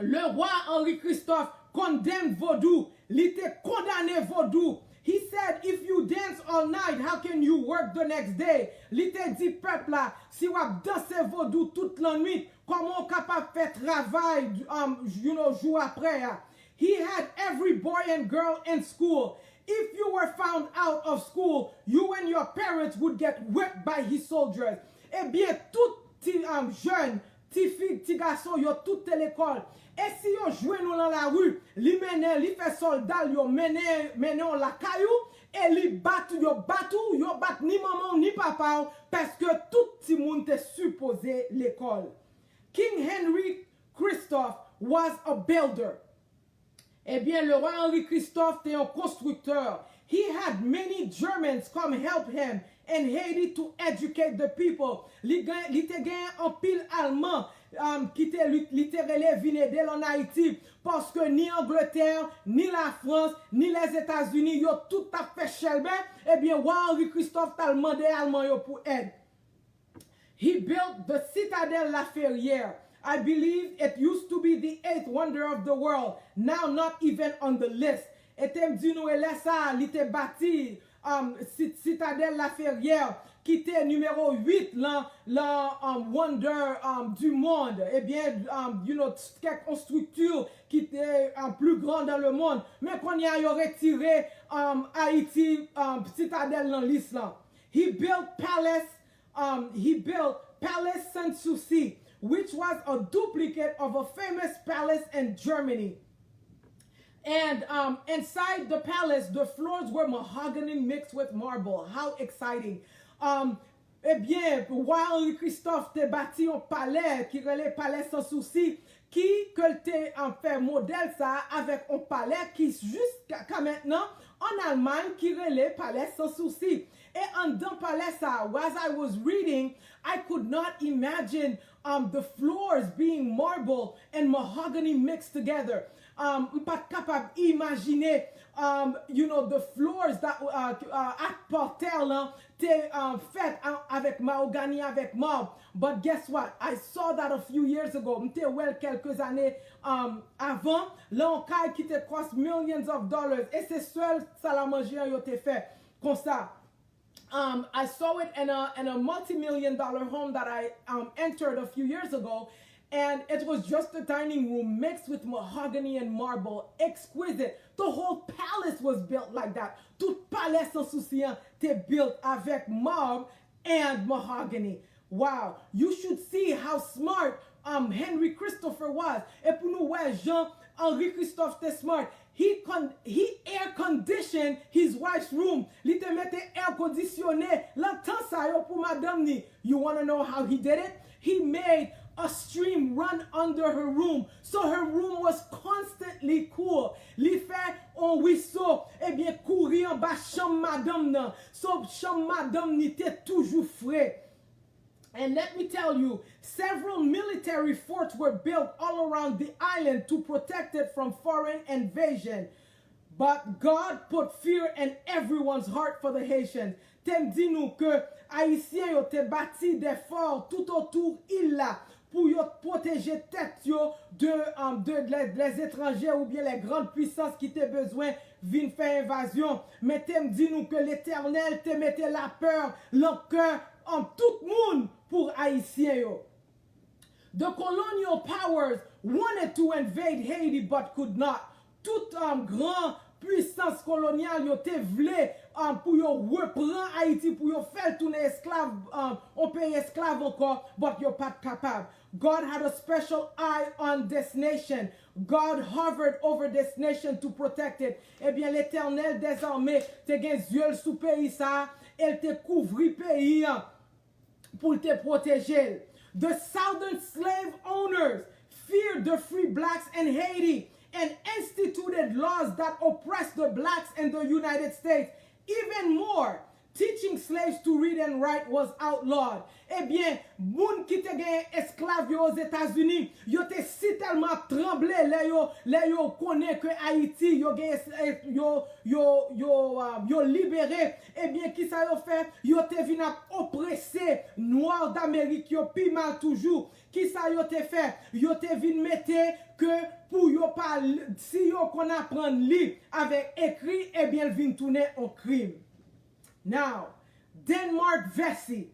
le roi Henri Christophe, condemned vodou. Li te kondane vodou. He said, if you dance all night, how can you work the next day? Li te di pèp la, si w ap danse vodou tout lannwit, kòman w kapab fè travay, um, you know, jou apre a? He had every boy and girl in school. If you were found out of school, you and your parents would get whipped by his soldiers. Ebyen, tout ti, um, jèn, ti fi, ti gason, yo tout te lekòl. E si yo jwenn ou lan lari, li mennen, li fè sòlda l yo mennen, mennen w lakay ou, e li bat ou, yo bat ou, yo bat ni manman w, ni papa w, paske tout timoun te sipoze lekòl. King Henry Christophe was a builder. Ebyen, le roi Henri Christophe te yon konstriktè. He had many Germans come help him in Haiti to educate the people. Li gen, li te gen anpil Alman, um, ki te, li, li te rele vin ede l an Ayiti. Paske ni Angletè, ni Lafrans, ni Lèzetazini, yo tout t ap fè chèlbè. Ebyen, wa Henri Christophe t al mande Alman yo pou èd. He built the Citadelle La Ferrière. I believe it used to be the eighth wonder of the world. Now not even on the list. E te m di nou, e lè sa a, li te bati, um, Citadelle La Ferrière, ki te nimewo uit lan, lan, um, wonder, um, du monde. Ebyen, um, you know, kèk yon strikti ki te, um, plus grand dans le monde. Men kounye a, yo retire, um, Ayiti, um, Citadelle nan lis lan. He built palace, um, he built Palace Sanssouci, which was a duplicate of a famous palace in Germany. And, um, inside the palace, the floors were mahogany mixed with marble. How exciting! Um, ebyen, wa Henri Christophe te bati yon palè ki rele Palè Sanssouci, ki ke l te, um, fè modèl sa a avèk yon palè ki jiska mentnan an Almay ki rele Palè Sanssouci. E anndan palè sa a, as I was reading, I could not imagine, um, the floors being marble and mahogany mixed together. Um, m pa t kapab imajine, um, you know, the floors that, uh, uh, ak parterre lan te, um, fèt a, avèk mahogany, avèk marb. But guess what? I saw that a few years ago. M te wè l kèlke zane, um, avan, lan yon kay ki te cost millions of dollars. E se sèl salamanje an yo te fè konsa. Um, I saw it in a, in a multi-million dollar home that I, um, entered a few years ago. And it was just a dining room mixed with mahogany and marble. Exquisite. The whole palace was built like that. Tout palè Sanssouci an te built avèk marb and mahogany. Wow, you should see how smart, um, Henry Christopher was. E pou nou wè jan Henri Christophe te smart. He con-, he air conditioned his wife's room. Li te mete air conditionné lan tan sa yo pou madanm ni. You wanna know how he did it? He made a stream run under her room. So her room was constantly cool. Li fè yon ruisseau, ebyen, kouri anba chanm madanm nan. So chanm madanm ni te toujou fre. And let me tell you, several military forts were built all around the island to protect it from foreign invasion. But God put fear in everyone's heart for the Haitians. Te m di nou ke Ayisyen yo te bati de fò toutotou il la pou yo pwoteje tèt yo de, um, de, de, de etranje oubyen les grandes puissances ki te bezwen vin fè envazyon. Men te m di nou ke Letènèl te mete lapè lan kè, um, tout moun pou Ayisyen yo. The colonial powers wanted to invade Haiti but could not. Tout, um, gran pwisans kolonyal yo te vle, um, pou yo repran Ayiti, pou yo fè l tounen esklav, um, yon peyi esklav ankò, but yo pa t kapab. God had a special eye on this nation. God hovered over this nation to protect it. Ebyen, Letènèl dèzame te gen zye l sou peyi sa a, e l te kouvri peyi an pou l te pwoteje l. The southern slave owners feared the free blacks in Haiti and instituted laws that oppressed the blacks in the United States even more. Teaching slaves to read and write was outlawed. Ebyen, moun ki te gen esklav yo Ozetazini, yo te sitèlman ap tranble lè yo, lè yo konnen ke Ayiti, yo gen es- es- yo, yo, yo, uh, yo libere. Ebyen, kisa yo fè? Yo te vin ap oprese nwa Damerik yo pi mal toujou. Kisa yo te fè? Yo te vin mete ke pou yo pa l- si yo konn aprann li avèk ekri, ebyen, l vin tounen yon krim. Now, Denmark Vesey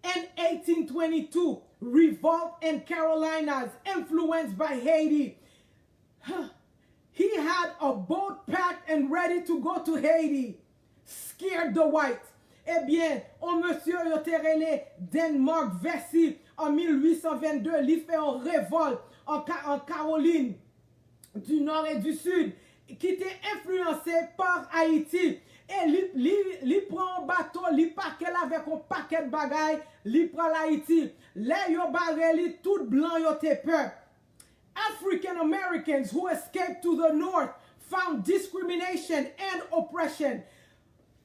in eighteen twenty-two, revolt in Carolinas influenced by Haiti. He had a boat packed and ready to go to Haiti. Scared the whites. Ebyen, yon mesye yo te rele Denmark Vesey an mil ui san vennde, li fè yon revòl an, Ka- an Kawolin di Nò e di Sid ki te enfliyanse pa Ayiti. E li, li, li pran yon bato, li pake l avèk yon pakèt bagay, li pral Ayiti. Lè yo bare li, tout blan yo te pè. African Americans who escaped to the north found discrimination and oppression.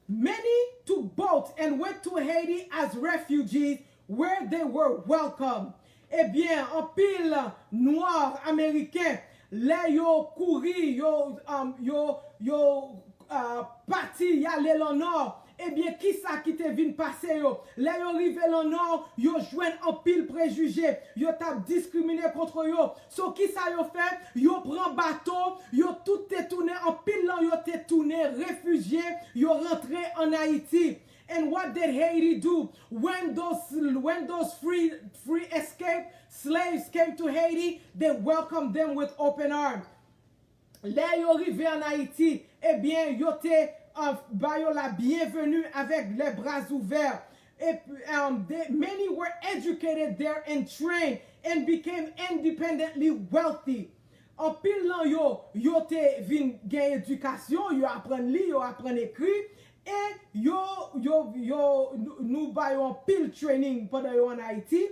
Many took boats and went to Haiti as refugees, where they were welcome. Ebyen, anpil nwa ameriken, lè yo kouri, yo, um, yo, yo, uh, pati, y ale lan nò, ebyen, kisa ki te vin pase yo? Lè yo rive lan nò, yo jwenn anpil prejije, yo t ap diskrimine kont yo. So, kisa yo fè? Yo pran bato, yo tout te tounen, anpil lan yo te tounen refijye, yo rantre an Ayiti. And what did Haiti do? When those, when those free, free escaped slaves came to Haiti, they welcomed them with open arms. Lè yo rive an Ayiti, ebyen, yo te, uh, ba yo la bienvenue avec les bras ouverts. Et, um, they, many were educated there and trained and became independently wealthy. Anpil lan yo, yo te vin gen edikasyon, yo aprann li, yo aprann ekri, e yo, yo, yo, nou, nou ba yo anpil training pandan yo an Ayiti,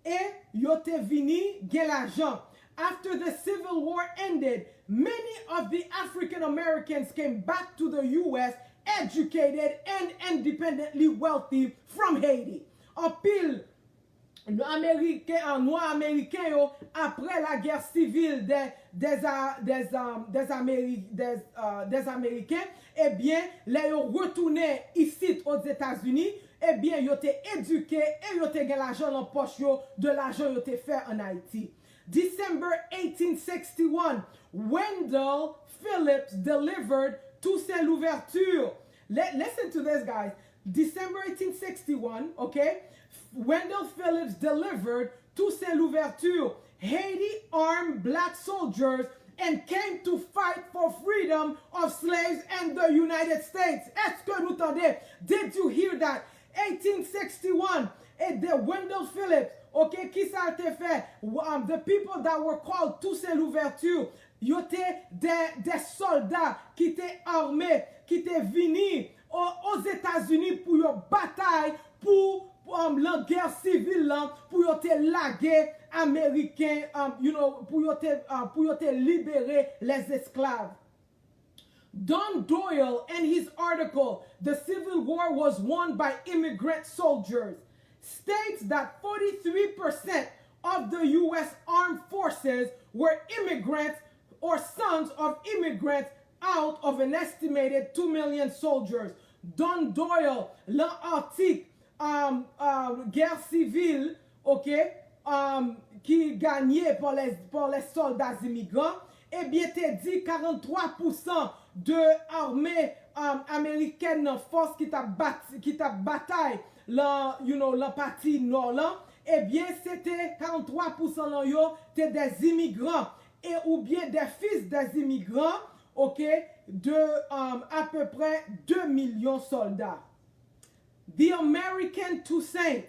e yo te vini gen lajan. After the Civil War ended, many of the African Americans came back to the U S educated and independently wealthy from Haiti. Anpil Ameriken, an, nwa ameriken yo, apre lagè sivil de, des, a- des, um, des Ameri- des, uh, des Ameriken, ebyen, lè yo retounen isit Ozetazini, ebyen, yo te edike e yo te gen lajan lan pòch yo de lajan yo te fè an Ayiti. December eighteen sixty-one, Wendell Phillips delivered Toussaint Louverture. Let, listen to this, guys. December eighteen sixty-one, okay? Wendell Phillips delivered Toussaint Louverture, Haiti armed black soldiers and came to fight for freedom of slaves and the United States. Èske nou tande? Did you hear that? Eighteen sixty-one, e de Wendell Phillips, okay, kisa l te fè? Um, the people that were called Toussaint Louverture, yo te de, de sòlda ki te ame, ki te vini o- Ozetazini pou yo batay pou, um, lagè sivil lan, pou yo te lage Ameriken, um, you know, pou yo te, uh, pou yo te libere les esclaves. Don Doyle, in his article, The Civil War Was Won by Immigrant Soldiers, states that forty-three percent of the U S Armed Forces were immigrants or sons of immigrants out of an estimated two million soldiers. Don Doyle, lan atik, um, um, gè sivil, ok, um, ki ganye pa lè, pa lè sòlda imigran, ebyen, te di karannwa pousan de ame, um, amerikèn nan fòs ki t ap bat, ki t ap batay lan, you know, lan pati nò lan, ebyen, se te karannwa pousan lan yo te des immigrants e oubyen des fils des immigrants, ok, de, um, à peu près deux millions sòlda. The American Toussaint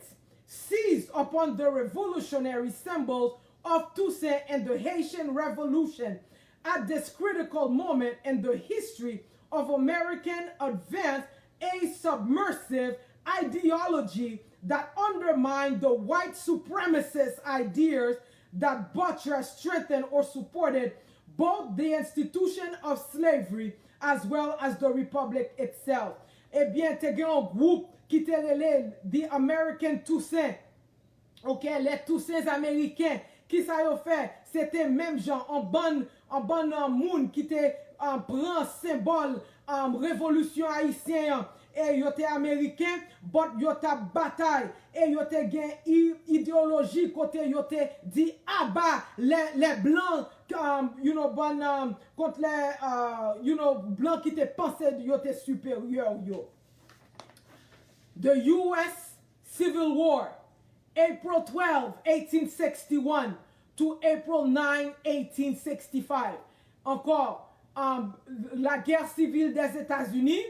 seized upon the revolutionary symbols of Toussaint and the Haitian Revolution at this critical moment in the history of American advance, a submersive ideology that undermined the white supremacist ideas that buttressed, strengthened, or supported both the institution of slavery as well as the republic itself. Ebyen, te gen yon gwoup ki te rele The American Toussaint. Ok, les Toussaints américains. Kisa yo fè? Se te menm jan, an bann, an bann, uh, moun ki te, uh, pran senbòl, um, revolisyon ayisyen an. E yo te ameriken, but yo t ap batay. E yo te gen i-, ideyoloji kote yo te di aba les, les blancs, um, you know, bann, um, kont les, uh, you know, blan ki te panse yo te siperyè yo. The U S Civil War, April twelve, eighteen sixty-one to April nine, eighteen sixty-five. Ankò, um, lagè sivil Dèzetazini,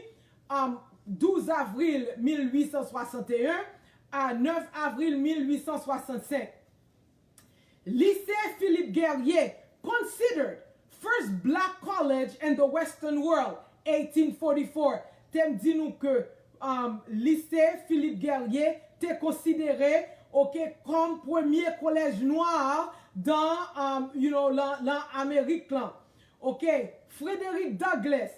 um, douz avril mil uit san swasanteyen a nèf avril mil uit san swasannsenk. Lycée Philippe Guerrier, considered first black college in the Western world, eighteen forty-four. Te m di nou ke, um, Lycée Philippe Guerrier te konsidere, ok, kòm premye kolèj nwa dan, um, you know, lan, lan Amerik lan. Ok, Frederick Douglass,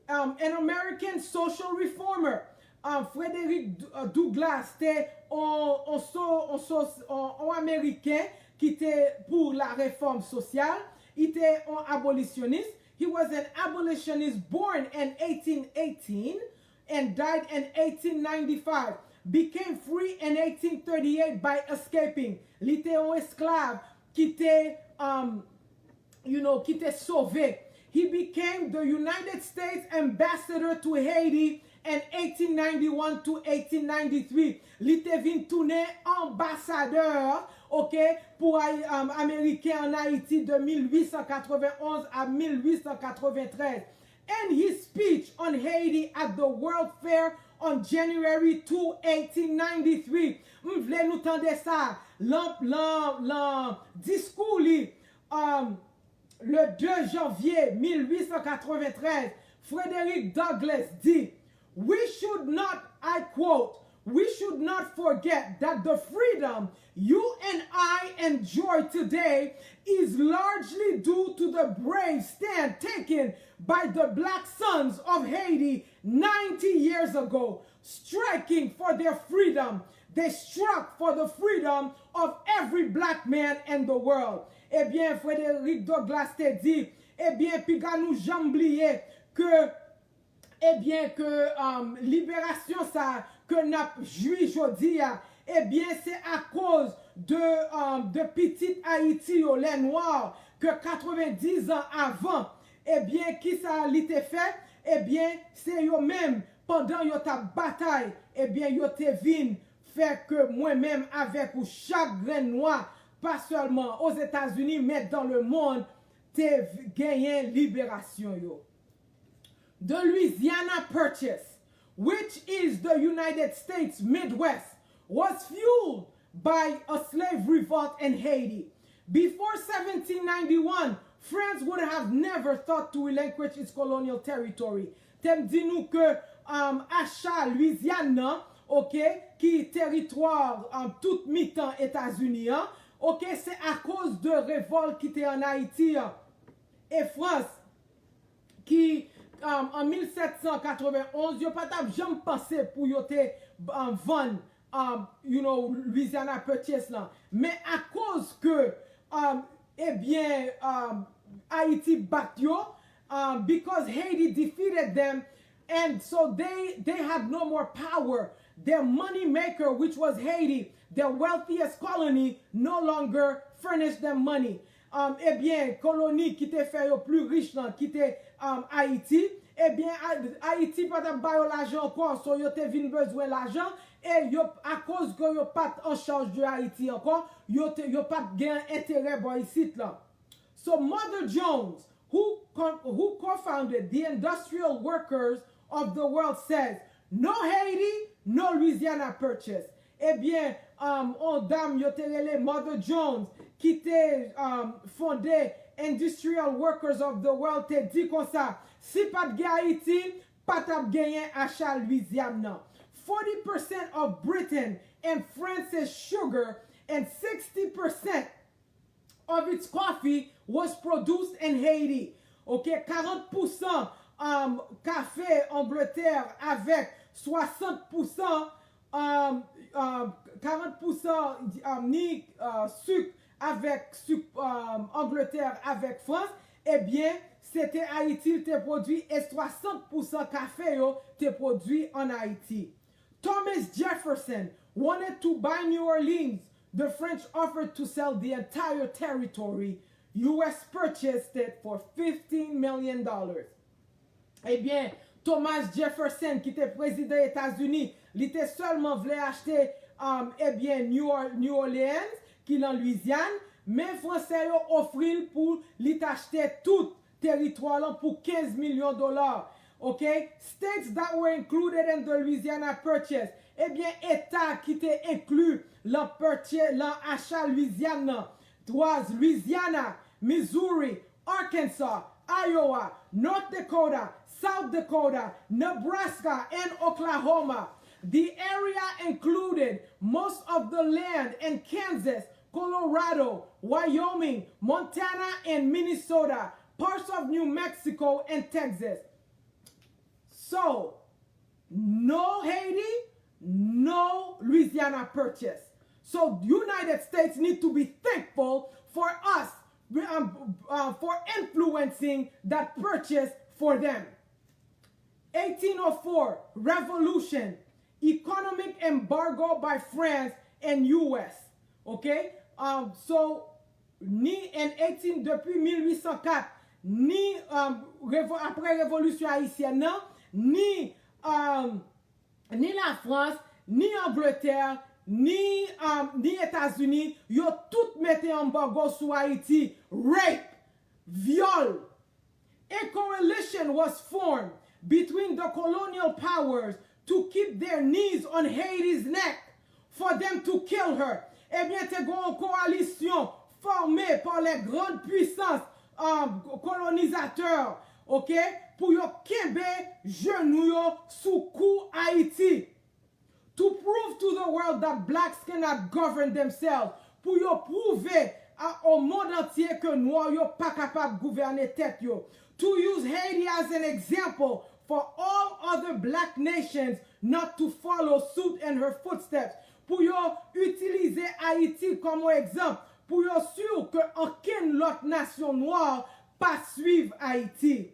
um, an American social reformer. Um, Frederick D-, uh, Douglass te on, on, so, on, so, on, on Ameriken ki te pou la réforme sociale. Li te on abolisyonis. He was an abolitionist born in eighteen eighteen and died in eighteen ninety-five. Became free in eighteen thirty-eight by escaping. Li te on esklav ki te, um, you know, ki te sove. He became the United States ambassador to Haiti in eighteen ninety-one to eighteen ninety-three. Li te vin tounen anbasadè, ok, pou Ay-, um, Ameriken an Ayiti de mil uit san katrevenonz a mil uit san katreventrèz. In his speech on Haiti at the World Fair on January two, eighteen ninety-three, m vle nou tande sa, lan, lan, lan diskou li, um, le deux janvier mil uit san katreventrèz, Frederick Douglass di, "We should not," I quote, "we should not forget that the freedom you and I enjoy today is largely due to the brave stand taken by the black sons of Haiti ninety years ago, striking for their freedom. They struck for the freedom of every black man in the world." Ebyen, Frederick Douglass te di, ebyen, piga nou janm bliye ke, ebyen, ke, um, liberasyon sa ke n ap jwi jodi a, ebyen, se akoz de, um, de pitit Ayiti yo, lè nwa, ke katrevendis an avan, ebyen, kisa li te fè? Ebyen, se yo menm, pandan yo t ap batay, ebyen, yo te vin fè ke mwen menm avèk ou, chak grenn nwa, pa sèlman Ozetazini, men dans le monde, te v-, genyen liberasyon yo. The Louisiana Purchase, which is the United States Midwest, was fueled by a slave revolt in Haiti. Before seventeen ninety-one, France would have never thought to relinquish its colonial territory. Te m di nou ke, um, acha Lwizyàn nan, ok, ki teritwa, um, tout mitan Etazini an, ok, se akoz de revòlt ki te ann Ayiti an e Frans, ki, um, an mil sèt san katrevenonz, yo pa t ap janm panse pou yo te, um, vann um, you know, Louisiana Purchase lan. Men akoz ke, um, ebyen, um, Ayiti bat yo, um, because Haiti defeated them, and so they, they had no more power. Their money maker, which was Haiti, their wealthiest colony, no longer furnished them money. Um, ebyen, koloni ki te fè yo pli rich lan, ki te, um, Ayiti, ebyen, A-, Ayiti pa t ap ba yo lajan ankò, so yo te vin bezwen lajan, e yo, akoz ke yo pa t an chaj de Ayiti ankò, yo te, yo pa t gen enterè bò isit lan. So Mother Jones, who, co- who co-founded the Industrial Workers of the World, says, "No Haiti, no Louisiana Purchase." Ebyen, um, on dam yo te rele Mother Jones, ki te, um, fonde Industrial Workers of the World, te di konsa, si pa t gen Ayiti, pa t ap genyen acha Louisiane nan. Forty percent of Britain and France's sugar and sixty percent of its coffee was produced in Haiti. Ok, karant pousan, um, kafe Angleterre avèk swasant pousan, um, um, karant pousan, um, ni, uh, sik avèk sik, um, Angleterre avèk Frans, ebyen, se te Ayiti l te pwodui e swasant pousan kafe yo te pwodui an Ayiti. Thomas Jefferson wanted to buy New Orleans. The French offered to sell the entire territory. U S purchased it for fifteen million dollars. Ebyen, Thomas Jefferson, ki te prezidan Etazini, li te sèlman vle achte, um, ebyen, New, Or- New Orleans, ki lan Louisiane, men Fransè yo ofri l pou li t achte tout teritwa lan pou kenz milyon dola. Ok? States that were included in the Louisiana Purchase. Ebyen, eta ki te enkli lan purchase, lan acha Louisiane nan, was Louisiana, Missouri, Arkansas, Iowa, North Dakota, South Dakota, Nebraska, and Oklahoma. The area included most of the land in Kansas, Colorado, Wyoming, Montana, and Minnesota, parts of New Mexico, and Texas. So, no Haiti, no Louisiana Purchase. So United States need to be thankful for us, um, uh, for influencing that purchase for them. Eighteen oh four revolution, economic embargo by France and U S. Ok? Um, so, ni en eighteen, depi mil uit san kat, ni, um, revo- apre revolisyon ayisyèn nan, ni, um, ni Lafrans, ni Angletè, ni, um, ni Etazini, yo tout mete anbago sou Ayiti. Rape, vyòl. A coalition was formed between the colonial powers to keep their knees on Haiti's neck for them to kill her. Ebyen, te gen yon kowalisyon fòme pa les grandes puissances, um, kolonizatè, ok, pou yo kenbe jenou yo sou kou Ayiti. To prove to the world that blacks cannot govern themselves, pou yo pwouve a o mond antye ke nwa yo pa kapab gouvène tèt yo. To use Haiti as an example for all other black nations not to follow suit in her footsteps, pou yo itilize Ayiti kòm yon egzanp, pou yo si ke okenn lòt nasyon nwa pa swiv Ayiti.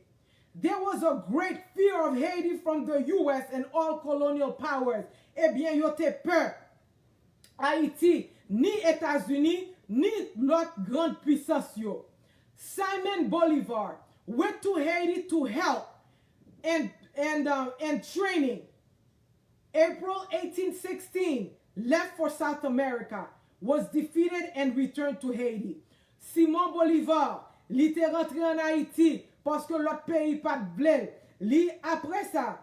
There was a great fear of Haiti from the U S and all colonial powers. Ebyen, yo te pè Ayiti, ni Etazini, ni lòt grann pwisans yo. Simon Bolivar went to Haiti to help and, and, uh, and training. April eighteen sixteen, left for South America, was defeated and returned to Haiti. Simon Bolivar, li te rantre ann Ayiti paske lòt peyi pa t vle l. Li, apre sa,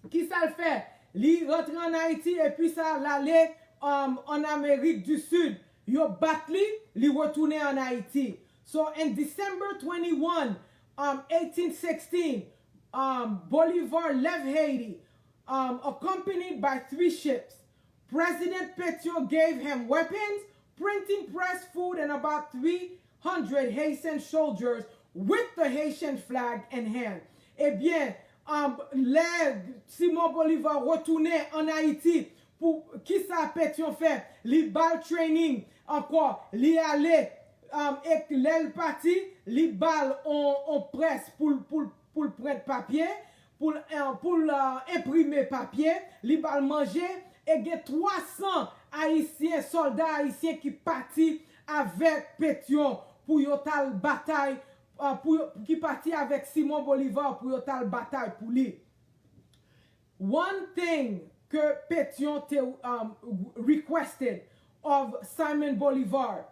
ki sa l fè? Li rantre ann Ayiti epi sa l ale, um, ann Amerik di Sid. Yo bat li, li retounen ann Ayiti. So, in December twenty-one, um, eighteen sixteen, um, Bolivar left Haiti, um, accompanied by three ships. President Pétion gave him weapons, printing press, food, and about three hundred Haitian soldiers with the Haitian flag in hand. Ebyen, um, lè Simon Bolivar retounen ann Ayiti, pou kisa Petyon fè? Li ba l training ankò, li ale, um, e lè l pati, li ba l on, on près pou l, pou l, pou l prent papye, pou l, eh, pou l, eh, enprime papye, li ba l manje, e gen twa san Ayisyen, sòlda ayisyen ki pati avèk Petyon pou yo t al batay, eh, pou yo, ki pati avèk Simon Bolivar pou yo t al batay pou li. One thing ke Petyon te, um, requested of Simon Bolivar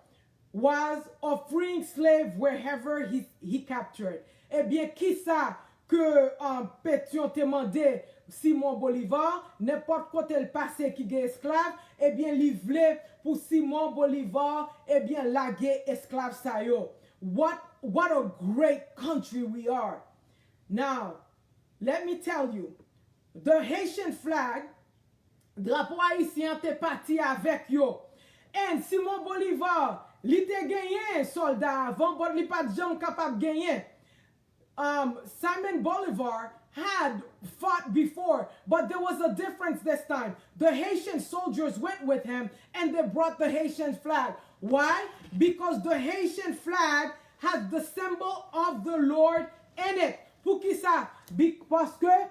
was of freeing slave wherever he, he captured. Ebyen, kisa ke, um, Petyon te mande Simon Bolivar? Nenpòt kote l pase ki gen esklav, ebyen, li vle pou Simon Bolivar, ebyen, lage esklav sa yo. What, what a great country we are. Now, let me tell you, the Haitian flag, drapo ayisyen an te pati avèk yo. And Simon Bolivar, li te genyen sòlda avan, but li pa t janm kapab genyen. Um, Simon Bolivar had fought before, but there was a difference this time. The Haitian soldiers went with him and they brought the Haitian flag. Why? Because the Haitian flag has the symbol of the Lord in it. Poukisa? Paske,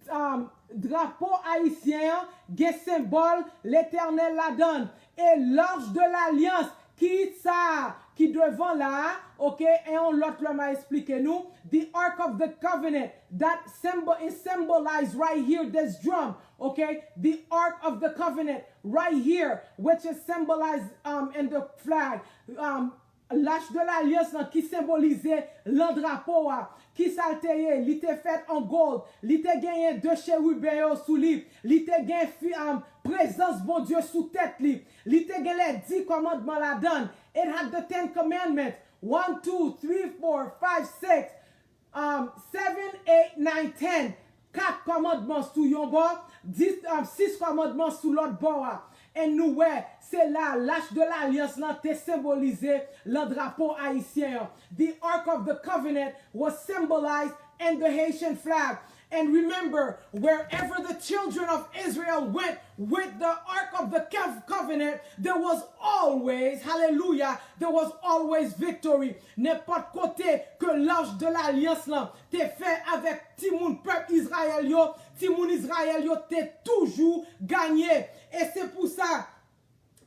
um, drapo ayisyen an gen senbòl Letènèl ladan l. E Larche de l'Alliance, ki sa ki devan la a, ok, e yon lòt lè m a esplike nou, the Ark of the Covenant, that symbol is symbolized right here, this drum, ok, the Ark of the Covenant, right here, which is symbolized, um, in the flag. Um, Lach de lalyans lan ki senbolize lan drapo a. Kisa l te ye? Li te fèt an gold. Li te genyen de cheriben yo sou li. Li te gen fi, um, prezans Bondye sou tèt li. Li te gen lè di kòmandman ladan l. It had the Ten Commandments. One, two, three, four, five, six, um, seven, eight, nine, ten. Kat kòmandman sou yon bò, dis, um, sis kòmandman sou lòt bò a. And nou wè, se la Lach de lalyans lan te senbolize lan drapo ayisyen an. The Ark of the Covenant was symbolized in the Haitian flag. And remember, wherever the children of Israel went with the Ark of the Cov-, Covenant, there was always, hallelujah, there was always victory. Nenpòt kote ke Lach de lalyans lan te fè avèk timoun pèp Izrayèl yo, timoun Izrayèl yo te toujou ganye. E se pou sa,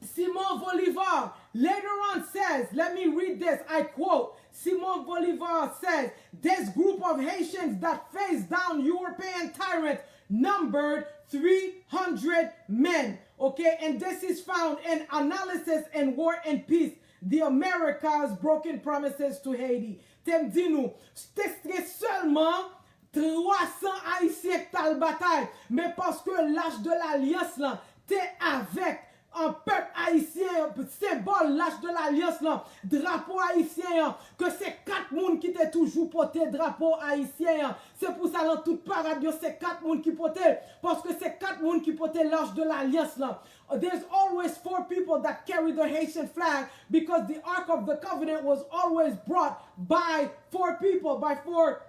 Simon Bolivar later on says, let me read this, I quote, Simon Bolivar says, this group of Haitians that faced down European tyrants numbered three hundred men. Okay, and this is found in Analysis in War and Peace, The Americas' Broken Promises to Haiti. Te m di nou, te, te sèlman twa san Ayisyen k t al batay, men paske Lach de lalyans lan te avèk an pèp ayisyen, senbòl Lach de lalyans lan, drapo ayisyen an, ke se kat moun ki te toujou pote drapo ayisyen an. Se pou sa, lan tout parad yo, se kat moun ki pote l, paske se kat moun ki pote Lach de lalyans lan. There's always four people that carry the Haitian flag because the Ark of the Covenant was always brought by four people, by four.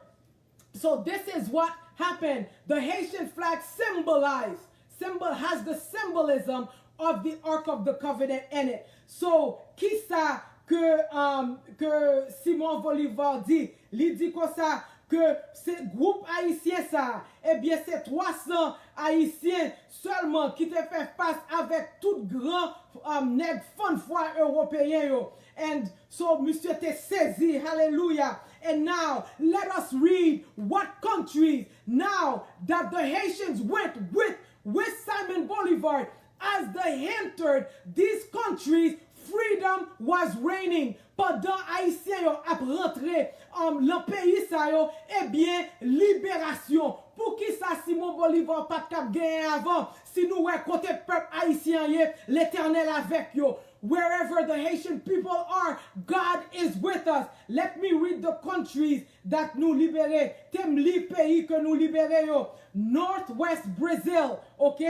So this is what happened. The Haitian flag symbolize, symbol, has the symbolism of the Ark of the Covenant in it. So, kisa ke, um, ke Simon Bolivar di? Li di konsa ke se gwoup ayisyen sa a, ebyen, se twa san Ayisyen sèlman ki te fè fas avèk tout gran, um, nèg fann fwa ewopeyen yo. And so, misye te sezi, hallelujah. And now, let us read what countries, now that the Haitians went with, with Simon Bolivar, as they entered these countries, freedom was reigning. Pandan Ayisyen yo ap rantre, um, lan peyi sa yo, ebyen, liberasyon. Poukisa Simon Bolivar pa t k ap genyen avan? Si nou wè kote pèp ayisyen an ye, Letènèl avèk yo. Wherever the Haitian people are, God is with us. Let me read the countries that nou libere. Te m li peyi ke nou libere yo. Northwest Brazil, ok?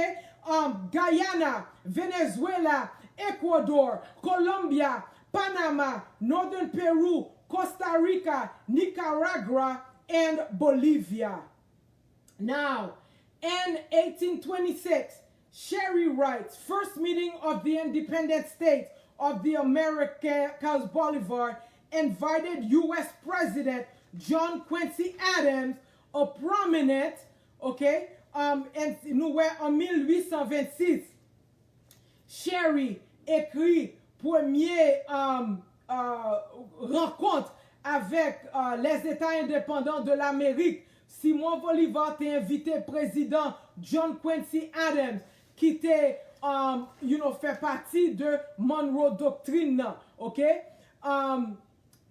Um, Guyana, Venezuela, Ecuador, Colombia, Panama, Northern Peru, Costa Rica, Nicaragua, and Bolivia. Now, in eighteen twenty-six, Sherry writes, first meeting of the independent states of the Americas Boulevard invited U S President John Quincy Adams, a prominent, okay, um, and nou wè an mil uit san vennsis. Sherry ekri premye um, uh, rankont avèk uh, les États indépendants de l'Amérique. Simon Bolivar te envite prezidan John Quincy Adams ki te um, you know, fè pati de Monroe Doctrine nan, okay? Um,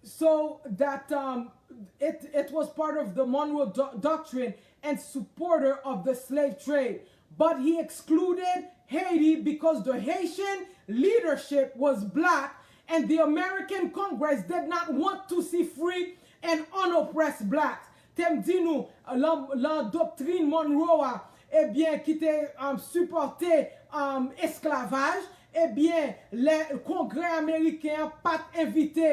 so that um, it, it was part of the Monroe Do- Doctrine and supporter of the slave trade. But he excluded Haiti because the Haitian leadership was black and the American Congress did not want to see free and unoppressed blacks. Te m di nou, lan, lan doktrin Monroe a, ebyen, ki te um, sipòte um, esklavaj, ebyen, lè Kongrè ameriken an pa t envite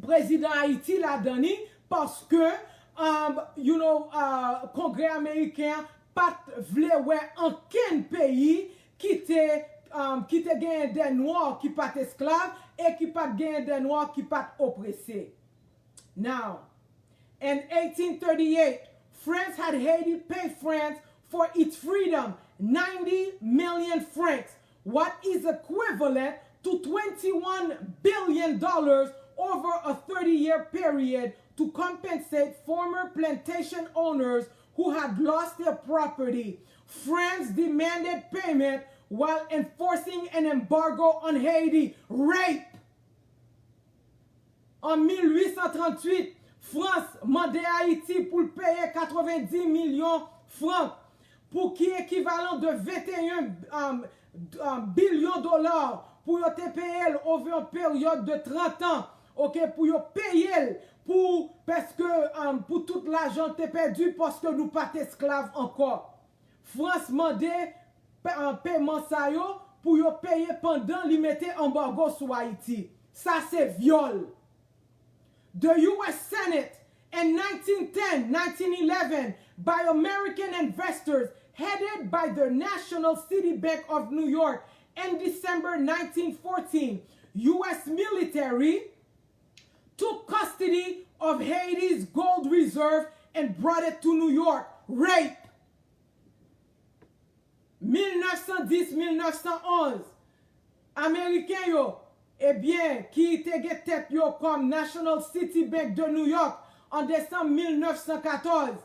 prezidan Ayiti ladan li, paske, um, you know, uh, Kongrè ameriken an pa t vle wè ankenn peyi ki te, um, ki te genyen de nwa ki pa t esklav e ki pa t genyen de nwa ki pa t oprese. Now, in eighteen thirty-eight, France had Haiti pay France for its freedom, ninety million francs, what is equivalent to twenty-one billion dollars over a thirty-year period to compensate former plantation owners who had lost their property. France demanded payment while enforcing an embargo on Haiti. Rape! An mil uit san tranntuit, Frans mande Ayiti pou l peye katrevenndis milyon frank, pou ki ekivalan de venteyen, um, um, bilyon dola, pou yo te peye l over yon peryòd de trant an, oke, pou yo peye l pou, paske, um, pou tout lajan l te pèdi, paske nou pa t esklav ankò. Frans mande pe- an peman sa yo pou yo peye pandan li mete anbago sou Ayiti. Sa se vyòl. The U S Senate in nineteen ten, nineteen eleven by American investors headed by the National City Bank of New York in December nineteen fourteen, U S military took custody of Haiti's gold reserve and brought it to New York. Rape! Mil nèf san dis, mil nèf san onz, Ameriken yo, ebyen, ki te gen tèt yo kòm National City Bank de New York an desanm mil nèf san katòz,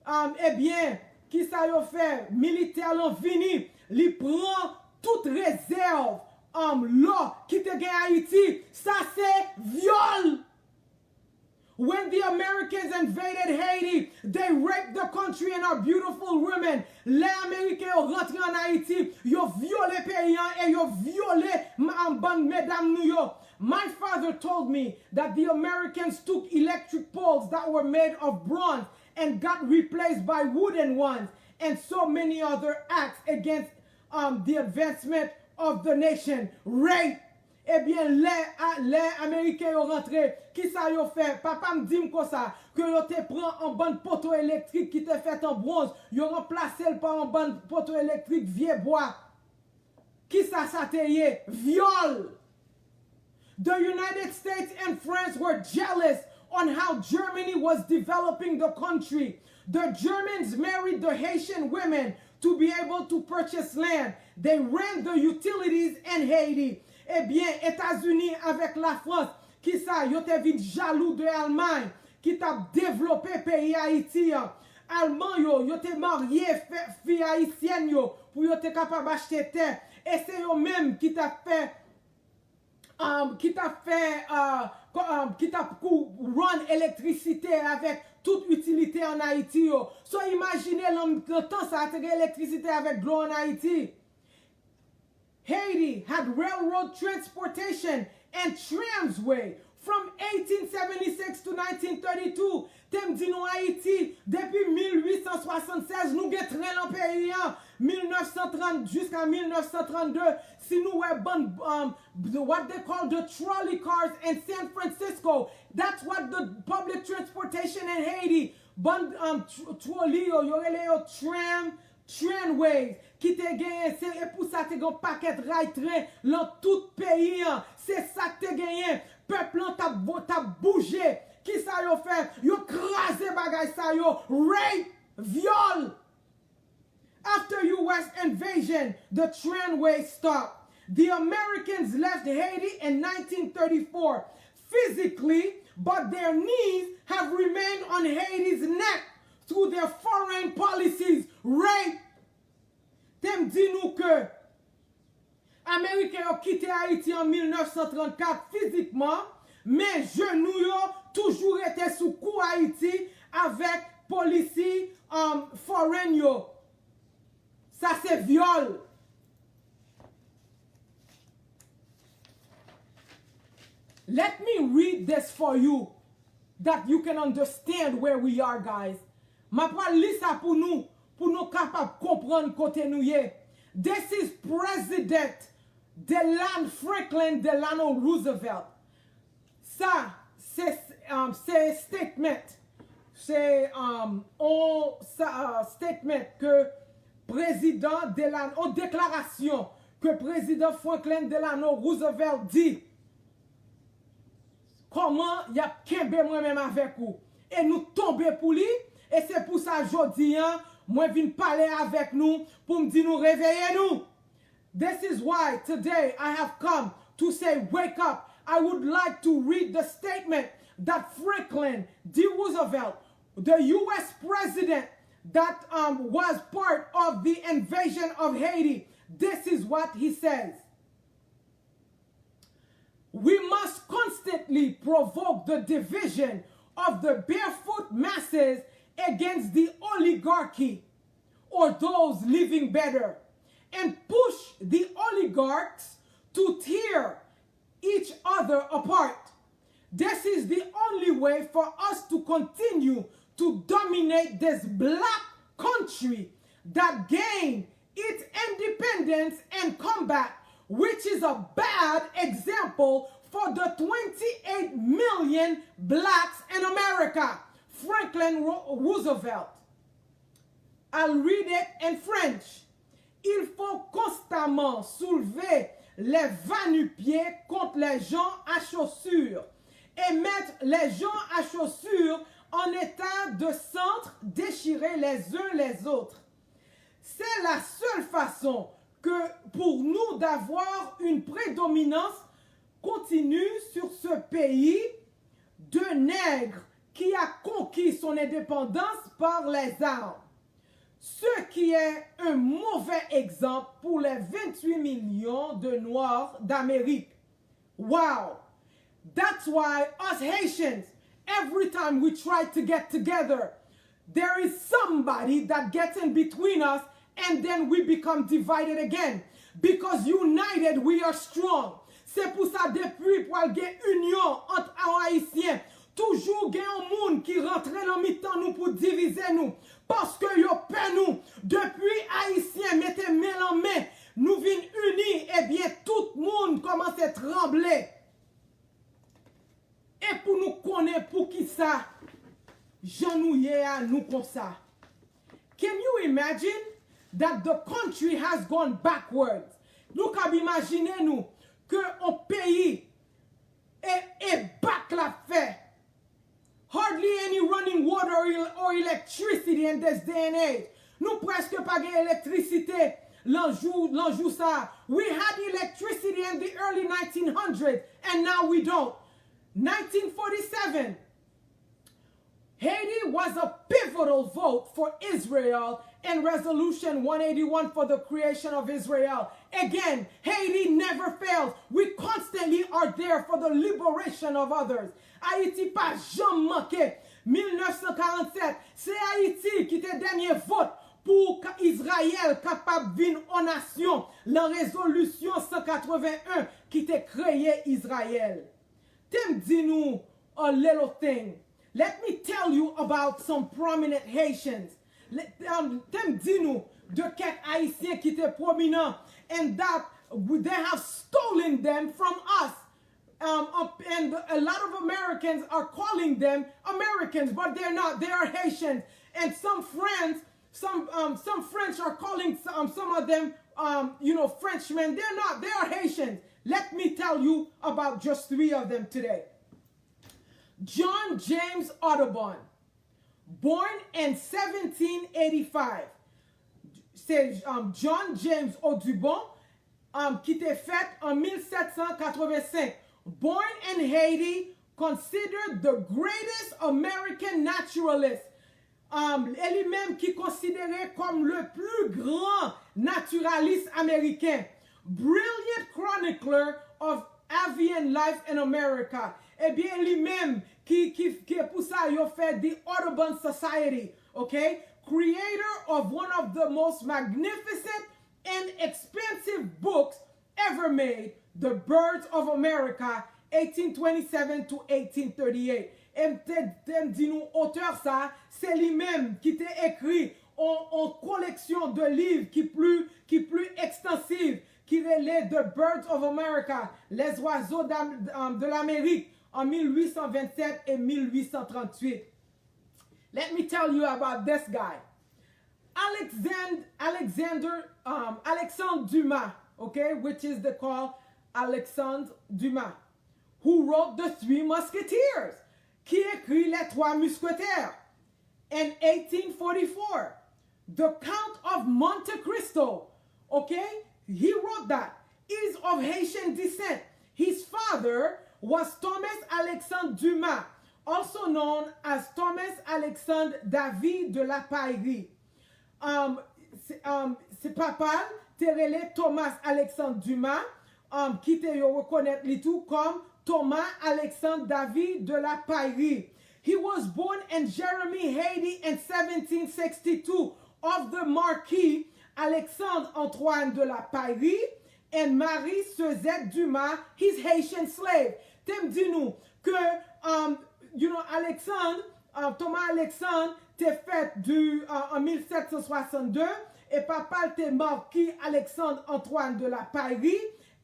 um, ebyen, kisa yo fè? Militè lan vini, li pran tout rezèv, um, lò ki te gen Ayiti. Sa se vyòl! When the Americans invaded Haiti, they raped the country and our beautiful women. Lè Ameriken yo rantre an Ayiti, yo vyole peyi an e yo vyole bann medam nou yo. My father told me that the Americans took electric poles that were made of bronze and got replaced by wooden ones, and so many other acts against um, the advancement of the nation. Rape! Ebyen, lè, a, lè Ameriken yo rantre, kisa yo fè? Papa m di m konsa, ke yo te pran an bann poto elektrik ki te fèt an bwonz, yo ranplase l pa an bann poto elektrik vye bwa. Kisa sa te ye? Vyòl! The United States and France were jealous on how Germany was developing the country. The Germans married the Haitian women to be able to purchase land. They ran the utilities in Haiti. Ebyen, Etazini avèk Lafrans, kisa yo te vin jalou de Almay ki t ap devlope peyi Ayiti an. Alman yo, yo te marye fi ayisyèn yo pou yo te kapab achte tè. E se yo menm ki t ap fè um, ki t ap fè, uh, um, ki t ap kou run elektrisite avèk tout itilite an Ayiti yo. So imajine lan tan sa a te gen elektrisite avèk dlo an Ayiti. Haiti had railroad transportation and tramway from eighteen seventy-six to nineteen thirty-two. Te m di nou Ayiti, depi mil uit san swasannsèz, nou gen tren lan peyi an. Mil nèf san trant jiska mil nèf san trannde, si nou wè bann, um, the, what they call the trolley cars in San Francisco, that's what the public transportation in Haiti, bann um, tr- trolley yo, yo rele yo tram, Tramways ki te genyen, se e pou sa te gen pakèt ray tren lan tout peyi an. Se sa k te genyen. Pèp lan t ap vo- t ap bouje. Kisa yo fè? Yo kraze bagay sa yo. Rape, vyòl. After U S invasion, the tramway stopped. The Americans left Haiti in nineteen thirty-four physically, but their knees have remained on Haiti's neck through their foreign policies. Rape. Te m di nou ke Ameriken yo kite Ayiti an mil nèf san trannkat fizikman, men jenou yo toujou rete sou kou Ayiti avèk polisi, um, foreign yo. Sa se vyòl. Let me read this for you, that you can understand where we are, guys. M ap pral li sa pou nou, pou nou kapab konprann kote nou ye. This is President Delan Franklin Delano Roosevelt. Sa se, um, se statement. Se, um, on sa, uh, statement ke prezidan Delano, on deklarasyon ke prezidan Franklin Delano Roosevelt di. Kòman y ap kenbe mwen menm avèk ou? E nou tonbe pou li. E se pou sa jodi an, mwen vin pale avèk nou pou m di nou reveye nou. This is why today I have come to say, wake up. I would like to read the statement that Franklin D. Roosevelt, the U S president that, um, was part of the invasion of Haiti, this is what he says. We must constantly provoke the division of the barefoot masses against the oligarchy, or those living better, and push the oligarchs to tear each other apart. This is the only way for us to continue to dominate this black country that gained its independence and comeback, which is a bad example for the twenty-eight million blacks in America. Franklin Ro- Roosevelt. I'll read it in French. Il faut constamment soulever les va-nu-pieds contre les gens à chaussures et mettre les gens à chaussures en état de s'entre-déchirer les uns les autres. C'est la seule façon que pour nous d'avoir une prédominance continue sur ce pays de nègres qui a conquis son indépendance par les armes. Ce qui est un mauvais exemple pour les vingt-huit millions de Noirs d'Amérique. Wow! That's why us Haitians, every time we try to get together, there is somebody that gets in between us and then we become divided again. Because united we are strong. Se pou sa depi pral gen inyon ant Ayisyen, toujou gen yon moun ki rantre nan mitan nou pou divize nou. Paske yo pè nou. Depi Ayisyen mete men lan men, nou vin ini, ebyen tout moun kòmanse tranble. E pou nou konnen poukisa jan nou ye a nou konsa. Can you imagine that the country has gone backwards? Nou kab imajine nou ke yon peyi e, e bak l ap fè. Hardly any running water or el- or electricity in this day and age. Nou prèske pa gen elektrisite lan jou, lan jou sa. We had electricity in the early nineteen hundreds and now we don't. Nineteen forty-seven, Haiti was a pivotal vote for Israel and Resolution one eighty-one for the creation of Israel. Again, Haiti never fails. We constantly are there for the liberation of others. Ayiti pa janm manke. Mil nèf san karannsèt, se Ayiti ki te dènye vot pou ka- Izrayèl kapab vin on nasyon lan rezolisyon san katreven en ki te kreye Izrayèl. Te m di nou a little thing. Let me tell you about some prominent Haitians. Le- um, te m di nou de kèk Ayisyen ki te pwominan and that they have stolen them from us. Um, um, and a lot of Americans are calling them Americans, but they're not. They are Haitians. And some friends Some, um, some French are calling some, some of them, um, you know, Frenchmen. They're not. They are Haitians. Let me tell you about just three of them today. John James Audubon, born in seventeen eighty-five. Se, um, John James Audubon, um, ki te fèt an mil sèt san katrevensenk. Born in Haiti, considered the greatest American naturalist. Um, e li menm ki konsidere kòm le plus grand naturaliste américain. Brilliant chronicler of avian life in America. Ebyen, li menm ki, ki, ki pou sa yo fè The Audubon Society, ok? Creator of one of the most magnificent and expensive books ever made, The Birds of America, eighteen twenty-seven to eighteen thirty-eight. E m te, te m di nou otè sa, se li menm ki te ekri on, on koleksyon de liv ki pli, ki pli ekstansiv, ki rele The Birds of America, Les Oiseaux d'Am- um, de l'Amérique, an mil wi san vennsèt e mil wi san tranntuit. Let me tell you about this guy. Alexand- Alexander, um, Alexandre Dumas, okay, which is the called Alexandre Dumas, who wrote The Three Musketeers, ki ekri Les Trois Mousquetaires in eighteen forty-four. The Count of Monte Cristo, okay, he wrote that, is of Haitian descent. His father was Thomas Alexandre Dumas, also known as Thomas Alexandre David de la Peyrie. Um, se, um, se papa l te rele Thomas Alexandre Dumas, um, ki te yo rekonèt li tou kòm Thomas Alexandre David de la Peyrie. He was born in Jérémie, Haiti in seventeen sixty-two of the Marquis Alexandre Antoine de la Peyrie and Marie Suzette Dumas, his Haitian slave. Te m di nou ke, um, you know, Alexandre, uh, Thomas Alexandre te fèt du, uh, an mil sèt san swasann de, e papa l te Marquis Alexandre Antoine de la Peyrie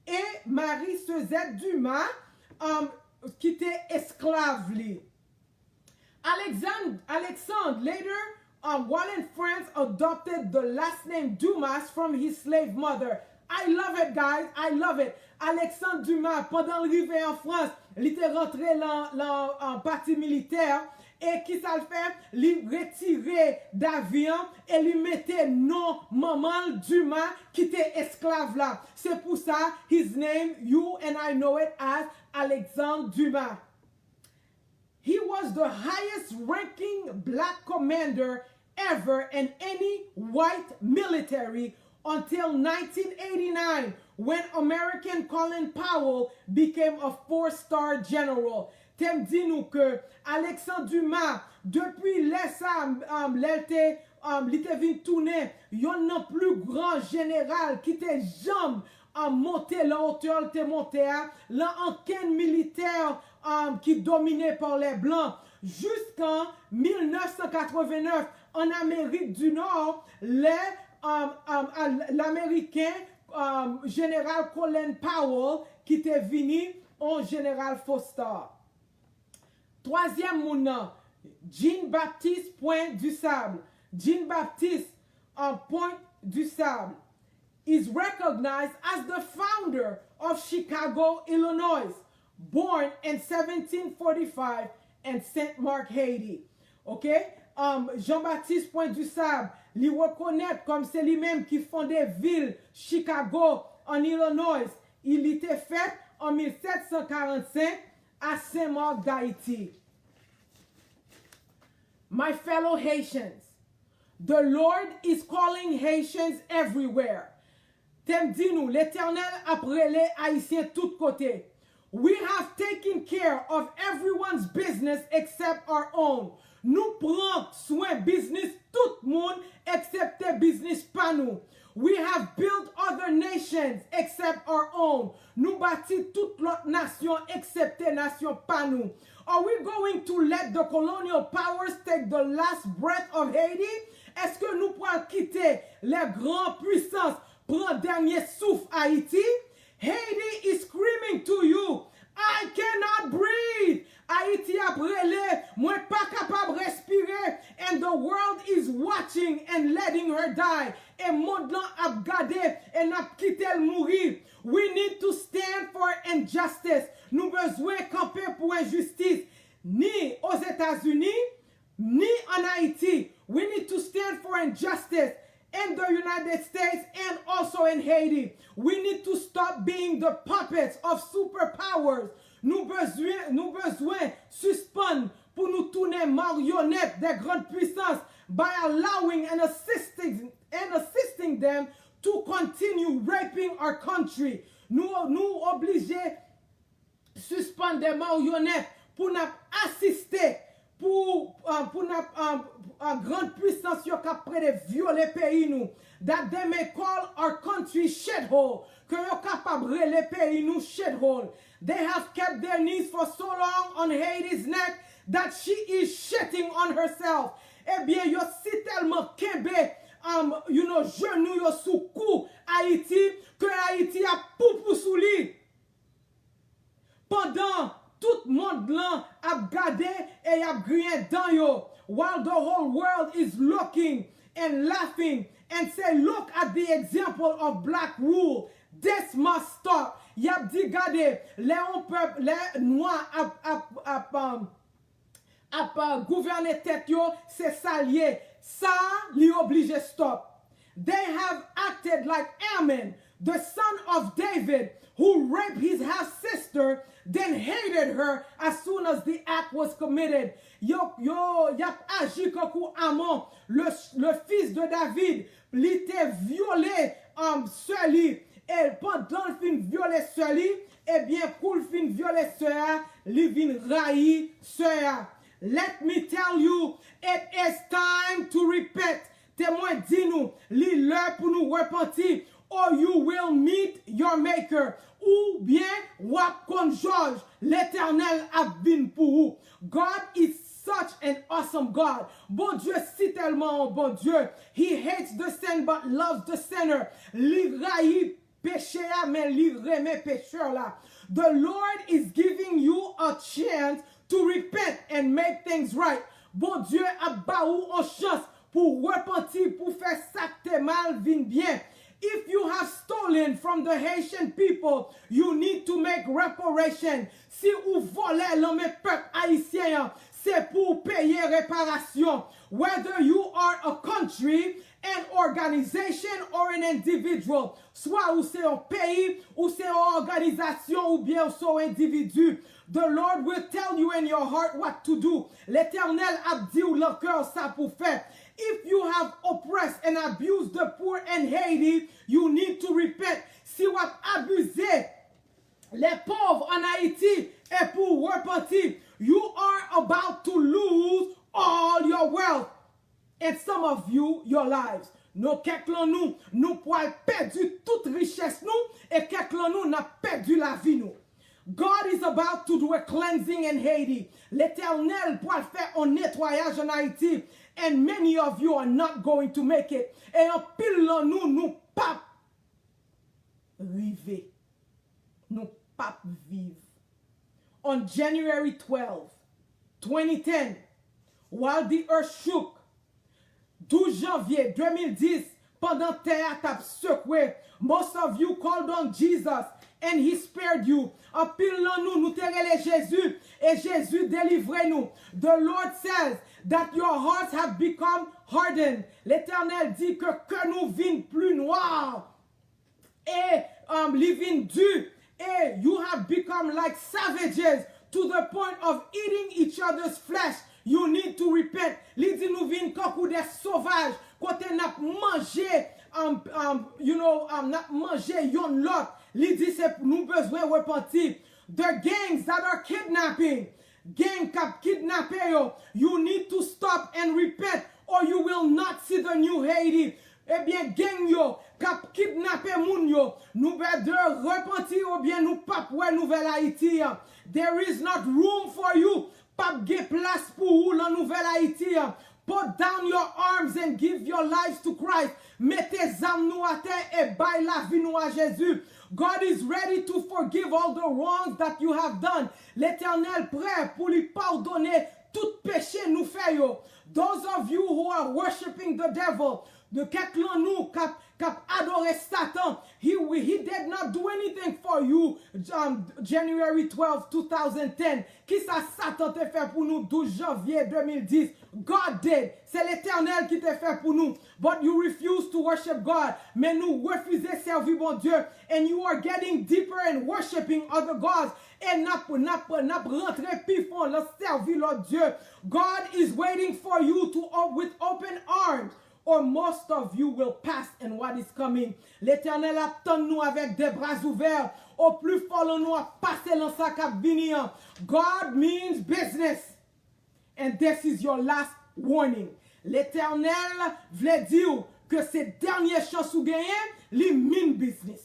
e Marie Suzette Dumas, um, ki te esklav li. Alexandre, Alexandre later, um, while in France, adopted the last name Dumas from his slave mother. I love it, guys. I love it. Alexandre Dumas, pandan l rive an Frans, li te rantre lan, lan, uh, pati militè. E kisa l fè? Li retire David an e li mete non manman l Dumas ki te esklav la. Se pou sa, his name, you and I know it as Alexandre Dumas. He was the highest ranking black commander ever in any white military until nineteen eighty-nine, when American Colin Powell became a four-star general. Te m di nou ke Alexandre Dumas, depi lè sa, um, lè l te, um, li te vin tounen yonn nan pli gran jeneral ki te janm, um, monte la otè l te monte a, lan ankenn militè, um, ki domine pa lè blan. Jiskan mil nèf san katrevenèf, an Amerik di Nò, lè, um, um, a, l Ameriken, um, jeneral Colin Powell ki te vini on jeneral four-star. Twazyèm moun nan, Jean-Baptiste Point du Sable. Jean-Baptiste, uh, Point du Sable is recognized as the founder of Chicago, Illinois, born in seventeen forty-five in Saint Marc, Haiti. Ok? Um, Jean-Baptiste Point du Sable, li rekonèt kòm se li menm ki fonde vil Chicago, an Illinois. I- li te fèt an mil sèt san karannsenk a Saint Marc, Haiti. My fellow Haitians, the Lord is calling Haitians everywhere. Te m di nou, Letènèl ap rele Ayisyen tout kote. We have taken care of everyone's business except our own. Nou pran swen biznis tout moun eksepte biznis pa nou. We have built other nations except our own. Nou bati tout lòt nasyon eksepte nasyon pa nou. Are we going to let the colonial powers take the last breath of Haiti? Èske nou pral kite lè gran pwisans pran dènye souf Ayiti? Haiti is screaming to you. I cannot breathe. Ayiti ap rele, mwen pa kapab respire, and the world is watching and letting her die. E mond lan ap gade e n ap kite l mouri. We need to stand for injustice. Nou bezwen kanpe pou enjistis, ni Ozetazini, ni ann Ayiti. We need to stand for injustice in the United States and also in Haiti. We need to stop being the puppets of superpowers. Nou bezwen, nou bezwen sispann pou nou tounen maryonèt des grandes puissances by allowing and assisting, and assisting them to continue raping our country. Nou, nou oblije sispann de maryonèt pou n ap asiste, pou, uh, pou n ap, uh, uh, grandes puissances yo k ap plede vyole peyi nou. That they may call our country shithole. Ke yo kapab rele peyi nou shithole. They have kept their knees for so long on Haiti's neck that she is shitting on herself. Ebyen, yo si tèlman kenbe, um, you know, jenou yo sou kou Ayiti, ke Ayiti ap poupou sou li. Pandan tout mond lan ap gade e y ap griyen dan yo, while the whole world is looking and laughing and say, "Look at the example of black rule. This must stop." Y ap di, "Gade, lè yon pèp, lè nwa ap, ap, ap, um, ap, uh, gouvène tèt yo, se sa l ye. Sa, li oblije stop." They have acted like Ammon, the son of David, who raped his half sister, then hated her as soon as the act was committed. Yo, yo, y ap aji kankou Amon, le, le fils de David, li te vyole, um, sè li. E pandan l fin vyole sè li, ebyen, kou l fin vyole sè a, li vin rayi sè a. Let me tell you, it is time to repent. Te mwen di nou, li lè pou nou repanti, or you will meet your maker. Oubyen w ap konn jòj, Letènèl ap vin pou ou. God is such an awesome God. Bondye si tèlman yon Bondye. He hates the sin but loves the sinner. Li rayi peche a, men li renmen pechè la. The Lord is giving you a chance to repent and make things right. Bondye ap ba ou yon chans pou w repanti, pou fè sa k te mal vin byen. If you have stolen from the Haitian people, you need to make reparation. Si ou vòlè nan men pèp ayisyen an, se pou w peye reparasyon. Whether you are a country, an organization, or an individual, swa ou se yon peyi, ou se yon òganizasyon, oubyen ou se yon endividi, the Lord will tell you in your heart what to do. Letènèl ap di w nan kè w sa pou fè. If you have oppressed and abused the poor in Haiti, you need to repent. Si w ap abize les pauvres en Haïti, e pou w repanti, you are about to lose all your wealth. And some of you, your lives. Non, kèk lan nou, nou pwal pèdi tout richès nou, e kèk lan nou, n ap pèdi lavi nou. God is about to do a cleansing in Haiti. Letènèl pwal fè yon netwayaj an Ayiti, and many of you are not going to make it. E anpil lan nou, nou p ap rive. Nou p ap viv. On January twelve, twenty ten, while the earth shook, douz janvye de mil dis, pandan tè a t ap sekwe, most of you called on Jesus and he spared you. Anpil nan nou, nou te rele Jezi, e Jezi delivre nou. The Lord says that your hearts have become hardened. Letènèl di ke kè nou vin pli nwa. E, um, li vin di, e, you have become like savages to the point of eating each other's flesh. You need to repent. Li di nou vin kankou de sovaj, kote n ap manje, um, um, you know, um, n ap manje yonn lòt. Li di se nou bezwen repanti. The gangs that are kidnapping, gang k ap kidnape yo, you need to stop and repent, or you will not see the new Haiti. Ebyen, gang yo k ap kidnape moun yo, nou bèdè repanti oubyen nou p ap wè nouvèl Ayiti an. There is not room for you. P ap gen plas pou ou lan nouvèl Ayiti an. Put down your arms and give your lives to Christ. Mete zam nou atè e bay lavi nou a Jezi. God is ready to forgive all the wrongs that you have done. Letènèl prè pou li padone tout peche nou fè yo. Those of you who are worshiping the devil, de kèk lan nou k ap k ap adore Satan, he, he did not do anything for you. Um, January twelve, two thousand ten. Kisa Satan te fè pou nou douz janvye de mil dis? God did. Se Letènèl ki te fè pou nou. But you refuse to worship God. Men nou refize sèvi Bondye. And you are getting deeper and worshiping other gods. E n ap, n ap, n ap rantre pi fon lan sèvi lòt dye. God is waiting for you to, with open arms, or most of you will pass in what is coming. Letènèl ap tann nou avèk de bra ouvè. O pli fò lan nou ap pase lan sa k ap vini an. God means business. And this is your last warning. Letènèl vle di w ke se dènye chans ou genyen, li mean business.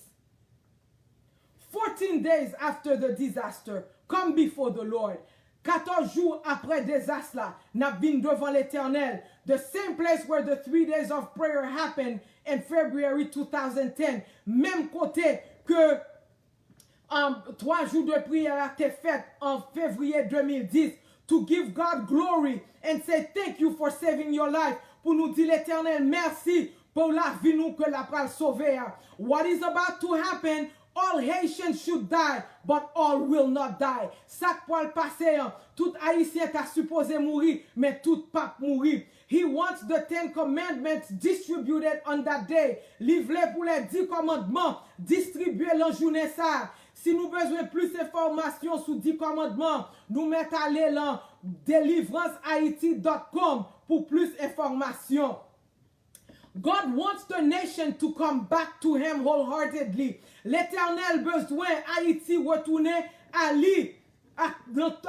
Fourteen days after the disaster, come before the Lord. Katòz jou apre dezas la, n ap vin devan Letènèl. The same place where the three days of prayer happened in February two thousand ten. Menm kote ke, um, twa jou de priyè a te fèt an fevriye de mil dis. To give God glory and say thank you for saving your life. Pou nou di Letènèl mèsi pou lavi nou ke l ap pral sove a. What is about to happen? All Haitians should die, but all will not die. Sa k pral pase an, tout Ayisyen ta sipoze mouri, men tout p ap mouri. He wants the Ten Commandments distributed on that day. Li vle pou lè di kòmandman distribye lan jounen sa a. Si nou bezwen plis enfòmasyon sou di kòmandman, nou mèt ale lan deliverance haiti dot com pou plis enfòmasyon. God wants the nation to come back to him wholeheartedly. Letènèl bezwen Ayiti retounen a li ak,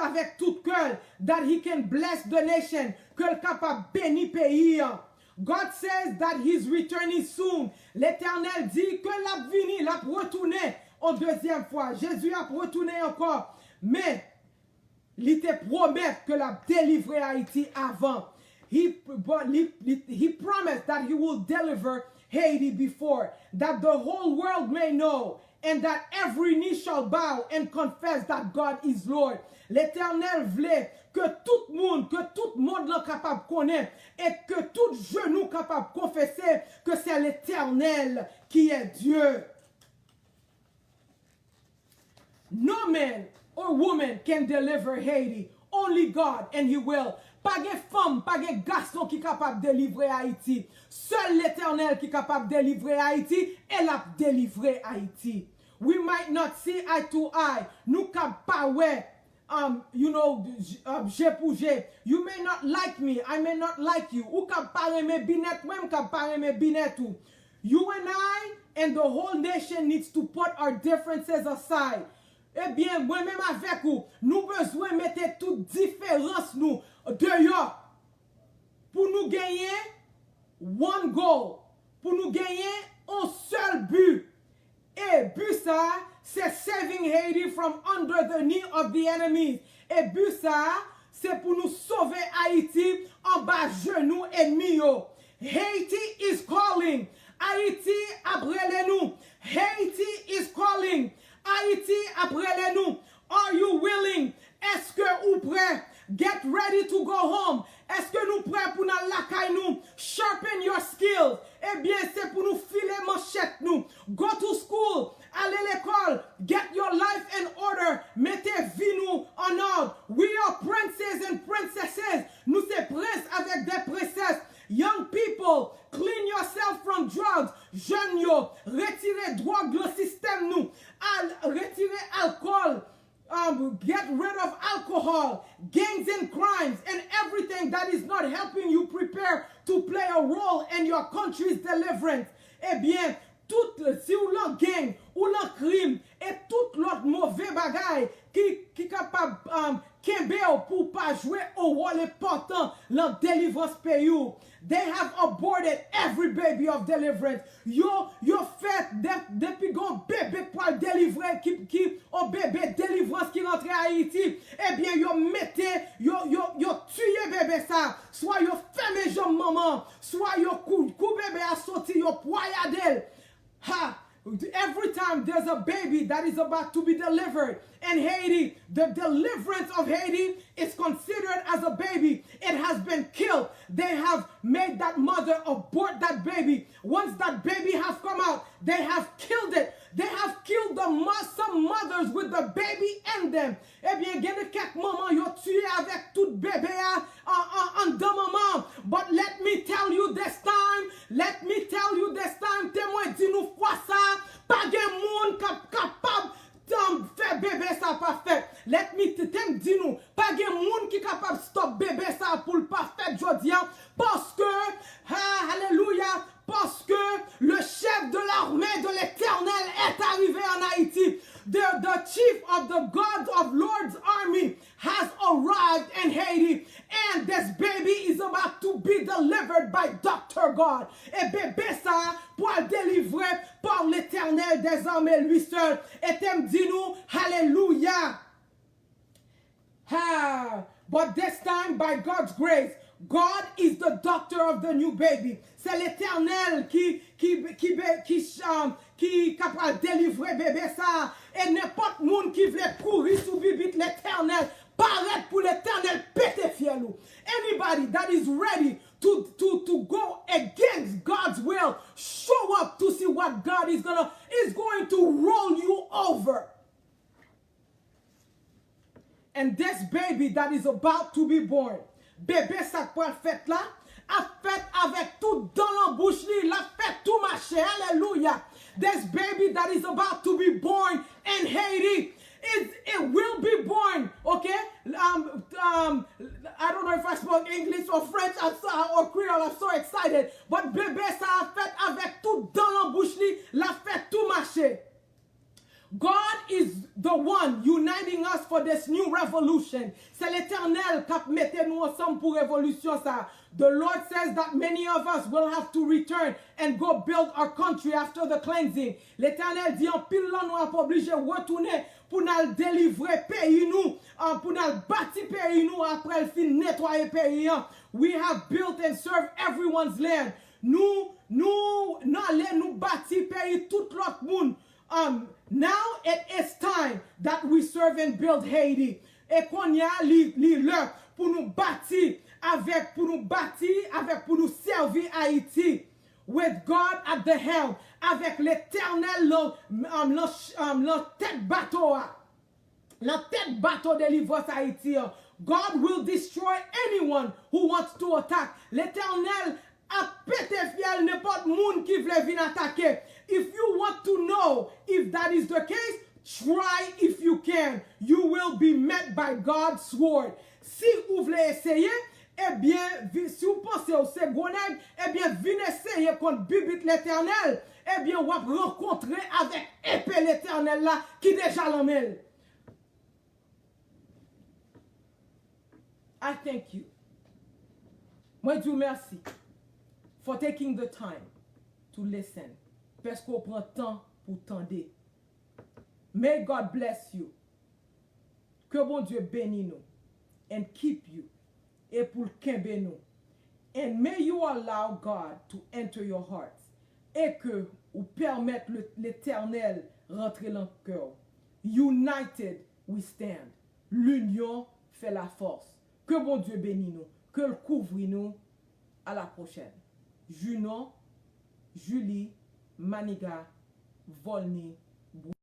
avèk tout kè l, that he can bless the nation, ke l kapab beni peyi an. God says that he's returning soon. Letènèl di ke l ap vini, l ap retounen yon dezyèm fwa. Jezi ap retounen ankò. Men, li te pwomèt ke l ap delivre Ayiti avan. He, but he, he, he promised that he will deliver Haiti before, that the whole world may know, and that every knee shall bow and confess that God is Lord. Letènèl vle ke tout moun, ke tout mond lan kapab konnen, e ke tout jenou kapab konfese ke se Letènèl ki est Dieu. No man or woman can deliver Haiti. Only God, and he will. Pa gen fanm, pa gen gason ki kapab delivre Ayiti. Sèl Letènèl ki kapab delivre Ayiti, e l ap delivre Ayiti. We might not see eye to eye. Nou kab pa wè, um, you know, j-, um, je pou je. You may not like me, I may not like you. Ou kab pa renmen Binèt, mwen m kab pa renmen Binèt ou. You and I and the whole nation needs to put our differences aside. Ebyen, mwen menm avèk ou, nou bezwen mete tout diferans nou deyò pou nou genyen one goal, pou nou genyen yon sèl bi. E bi sa a, se saving Haiti from under the knee of the enemies. E bi sa a, se pou nou sove Ayiti anba jenou ènmi yo. Haiti is calling. Ayiti ap rele nou. Haiti is calling. Ayiti ap rele nou. Are you willing? Èske ou prè? Get ready to go home. Èske nou prè pou n al lakay nou? Sharpen your skills. Ebyen, se pou nou file manchèt nou. Go to school. Ale lekòl. Get your life in order. Mete vi nou an òd. We are princes and princesses. Nou se prens avèk de prensès. Young people, clean yourself from drugs. Jèn yo, retire dwòg nan sistèm nou. Al, retire alkòl. Um, get rid of alcohol, gangs and crimes, and everything that is not helping you prepare to play a role in your country's deliverance. Ebyen, tout, si w lan gang, ou lan krim, e tout lòt move bagay ki, ki kapab, um, kenbe w pou w pa jwe yon wòl enpòtan lan delivrans peyi w. They have aborted every baby of deliverance. Yo, yo fè de, depi gen yon bebe k pral delivre, ki, ki, yon bebe delivrans ki rantre Ayiti, ebyen, yo mete, yo, yo, yo tiye bebe sa, swa yo fèmen janm manman, swa yo kou, kou bebe a soti, yo pwayade l. Ha! Every time there's a baby that is about to be delivered in Haiti, the deliverance of Haiti is considered as a baby. It has been killed. They have made that mother abort that baby. Once that baby has come out, they have killed it. They have killed the mo- some mothers with the baby in them. Ebyen, gen de kèk manman yo tiye avèk tout bebe a an, an, anndan manman. But let me tell you this time, let me tell you this time, temwen di nou fwa sa, pa gen moun k ap kapab tann fè bebe sa pa fèt. Let me t- tem di nou, pa gen moun ki kapab stop bebe sa pou l pa fèt jodi a, paske, ha, alelouya, parce que le chef de l'armée de l'Éternel est arrivé en Haïti. The, the chief of the gods of lords army has arrived in Haiti, and this baby is about to be delivered by Doctor God. E bebe sa pral delivre pa Letènèl dèzame, li sèl. E tem di nou, alelouya. Ha! But this time, by God's grace, God is the doctor of the new baby. Se Letènèl ki, ki, ki, ki, um, ki kapab delivre bebe sa. E nenpòt moun ki vle kouri sou bibit Letènèl, parèt pou Letènèl pete fyèl ou. Anybody that is ready to, to, to go against God's will, show up to see what God is gonna, is going to roll you over. And this baby that is about to be born, bebe sa k pral fèt la, ap fèt avèk tout dan nan bouch li, l ap fè tou mache. Alelouya. This baby that is about to be born in Haiti, is, it will be born, okay? Um, um, I don't know if I spoke English or French, I'm so, or Creole, I'm so excited. But bebe sa ap fèt avèk tout dan nan bouch li, l ap fè tou mache. God is the one uniting us for this new revolution. Se Letènèl k ap mete nou ansanm pou revolisyon sa. The Lord says that many of us will have to return and go build our country after the cleansing. Letènèl di anpil nan nou ap oblije retounen pou n al delivre peyi nou, ah, pou n al bati peyi nou apre l fin netwaye peyi an. We have built and served everyone's land. Nou, nou, n ale, nou bati peyi tout lòt moun. Um, now it is time that we serve and build Haiti. E kounye a, li, li lè pou nou bati avèk, pou nou bati avèk, pou nou sèvi Ayiti. With God at the helm, avèk Letènèl lan, um, lan, um, lan tèt bato a. Nan tèt bato delivrans Ayiti an. God will destroy anyone who wants to attack. Letènèl ap pete fyèl nenpòt moun ki vle vin atake. If you want to know if that is the case, try if you can. You will be met by God's sword. Si ou vle eseye, ebyen, vi- si w panse w se gwo nèg, ebyen, vin eseye kont bibit Letènèl. Ebyen, w ap rankontre avèk epe Letènèl la ki deja lan men l. I thank you. Mwen di w mèsi for taking the time to listen. Paske w pran tan pou tande. May God bless you. Ke Bondye beni nou and keep you. E pou l kenbe nou. And may you allow God to enter your hearts. E ke ou pèmèt le- Letènèl rantre lan kè w. United we stand. L'union fait la force. Ke Bondye beni nou. Ke l kouvri nou. À la prochaine. Junon, Julie, Maniga, Volny,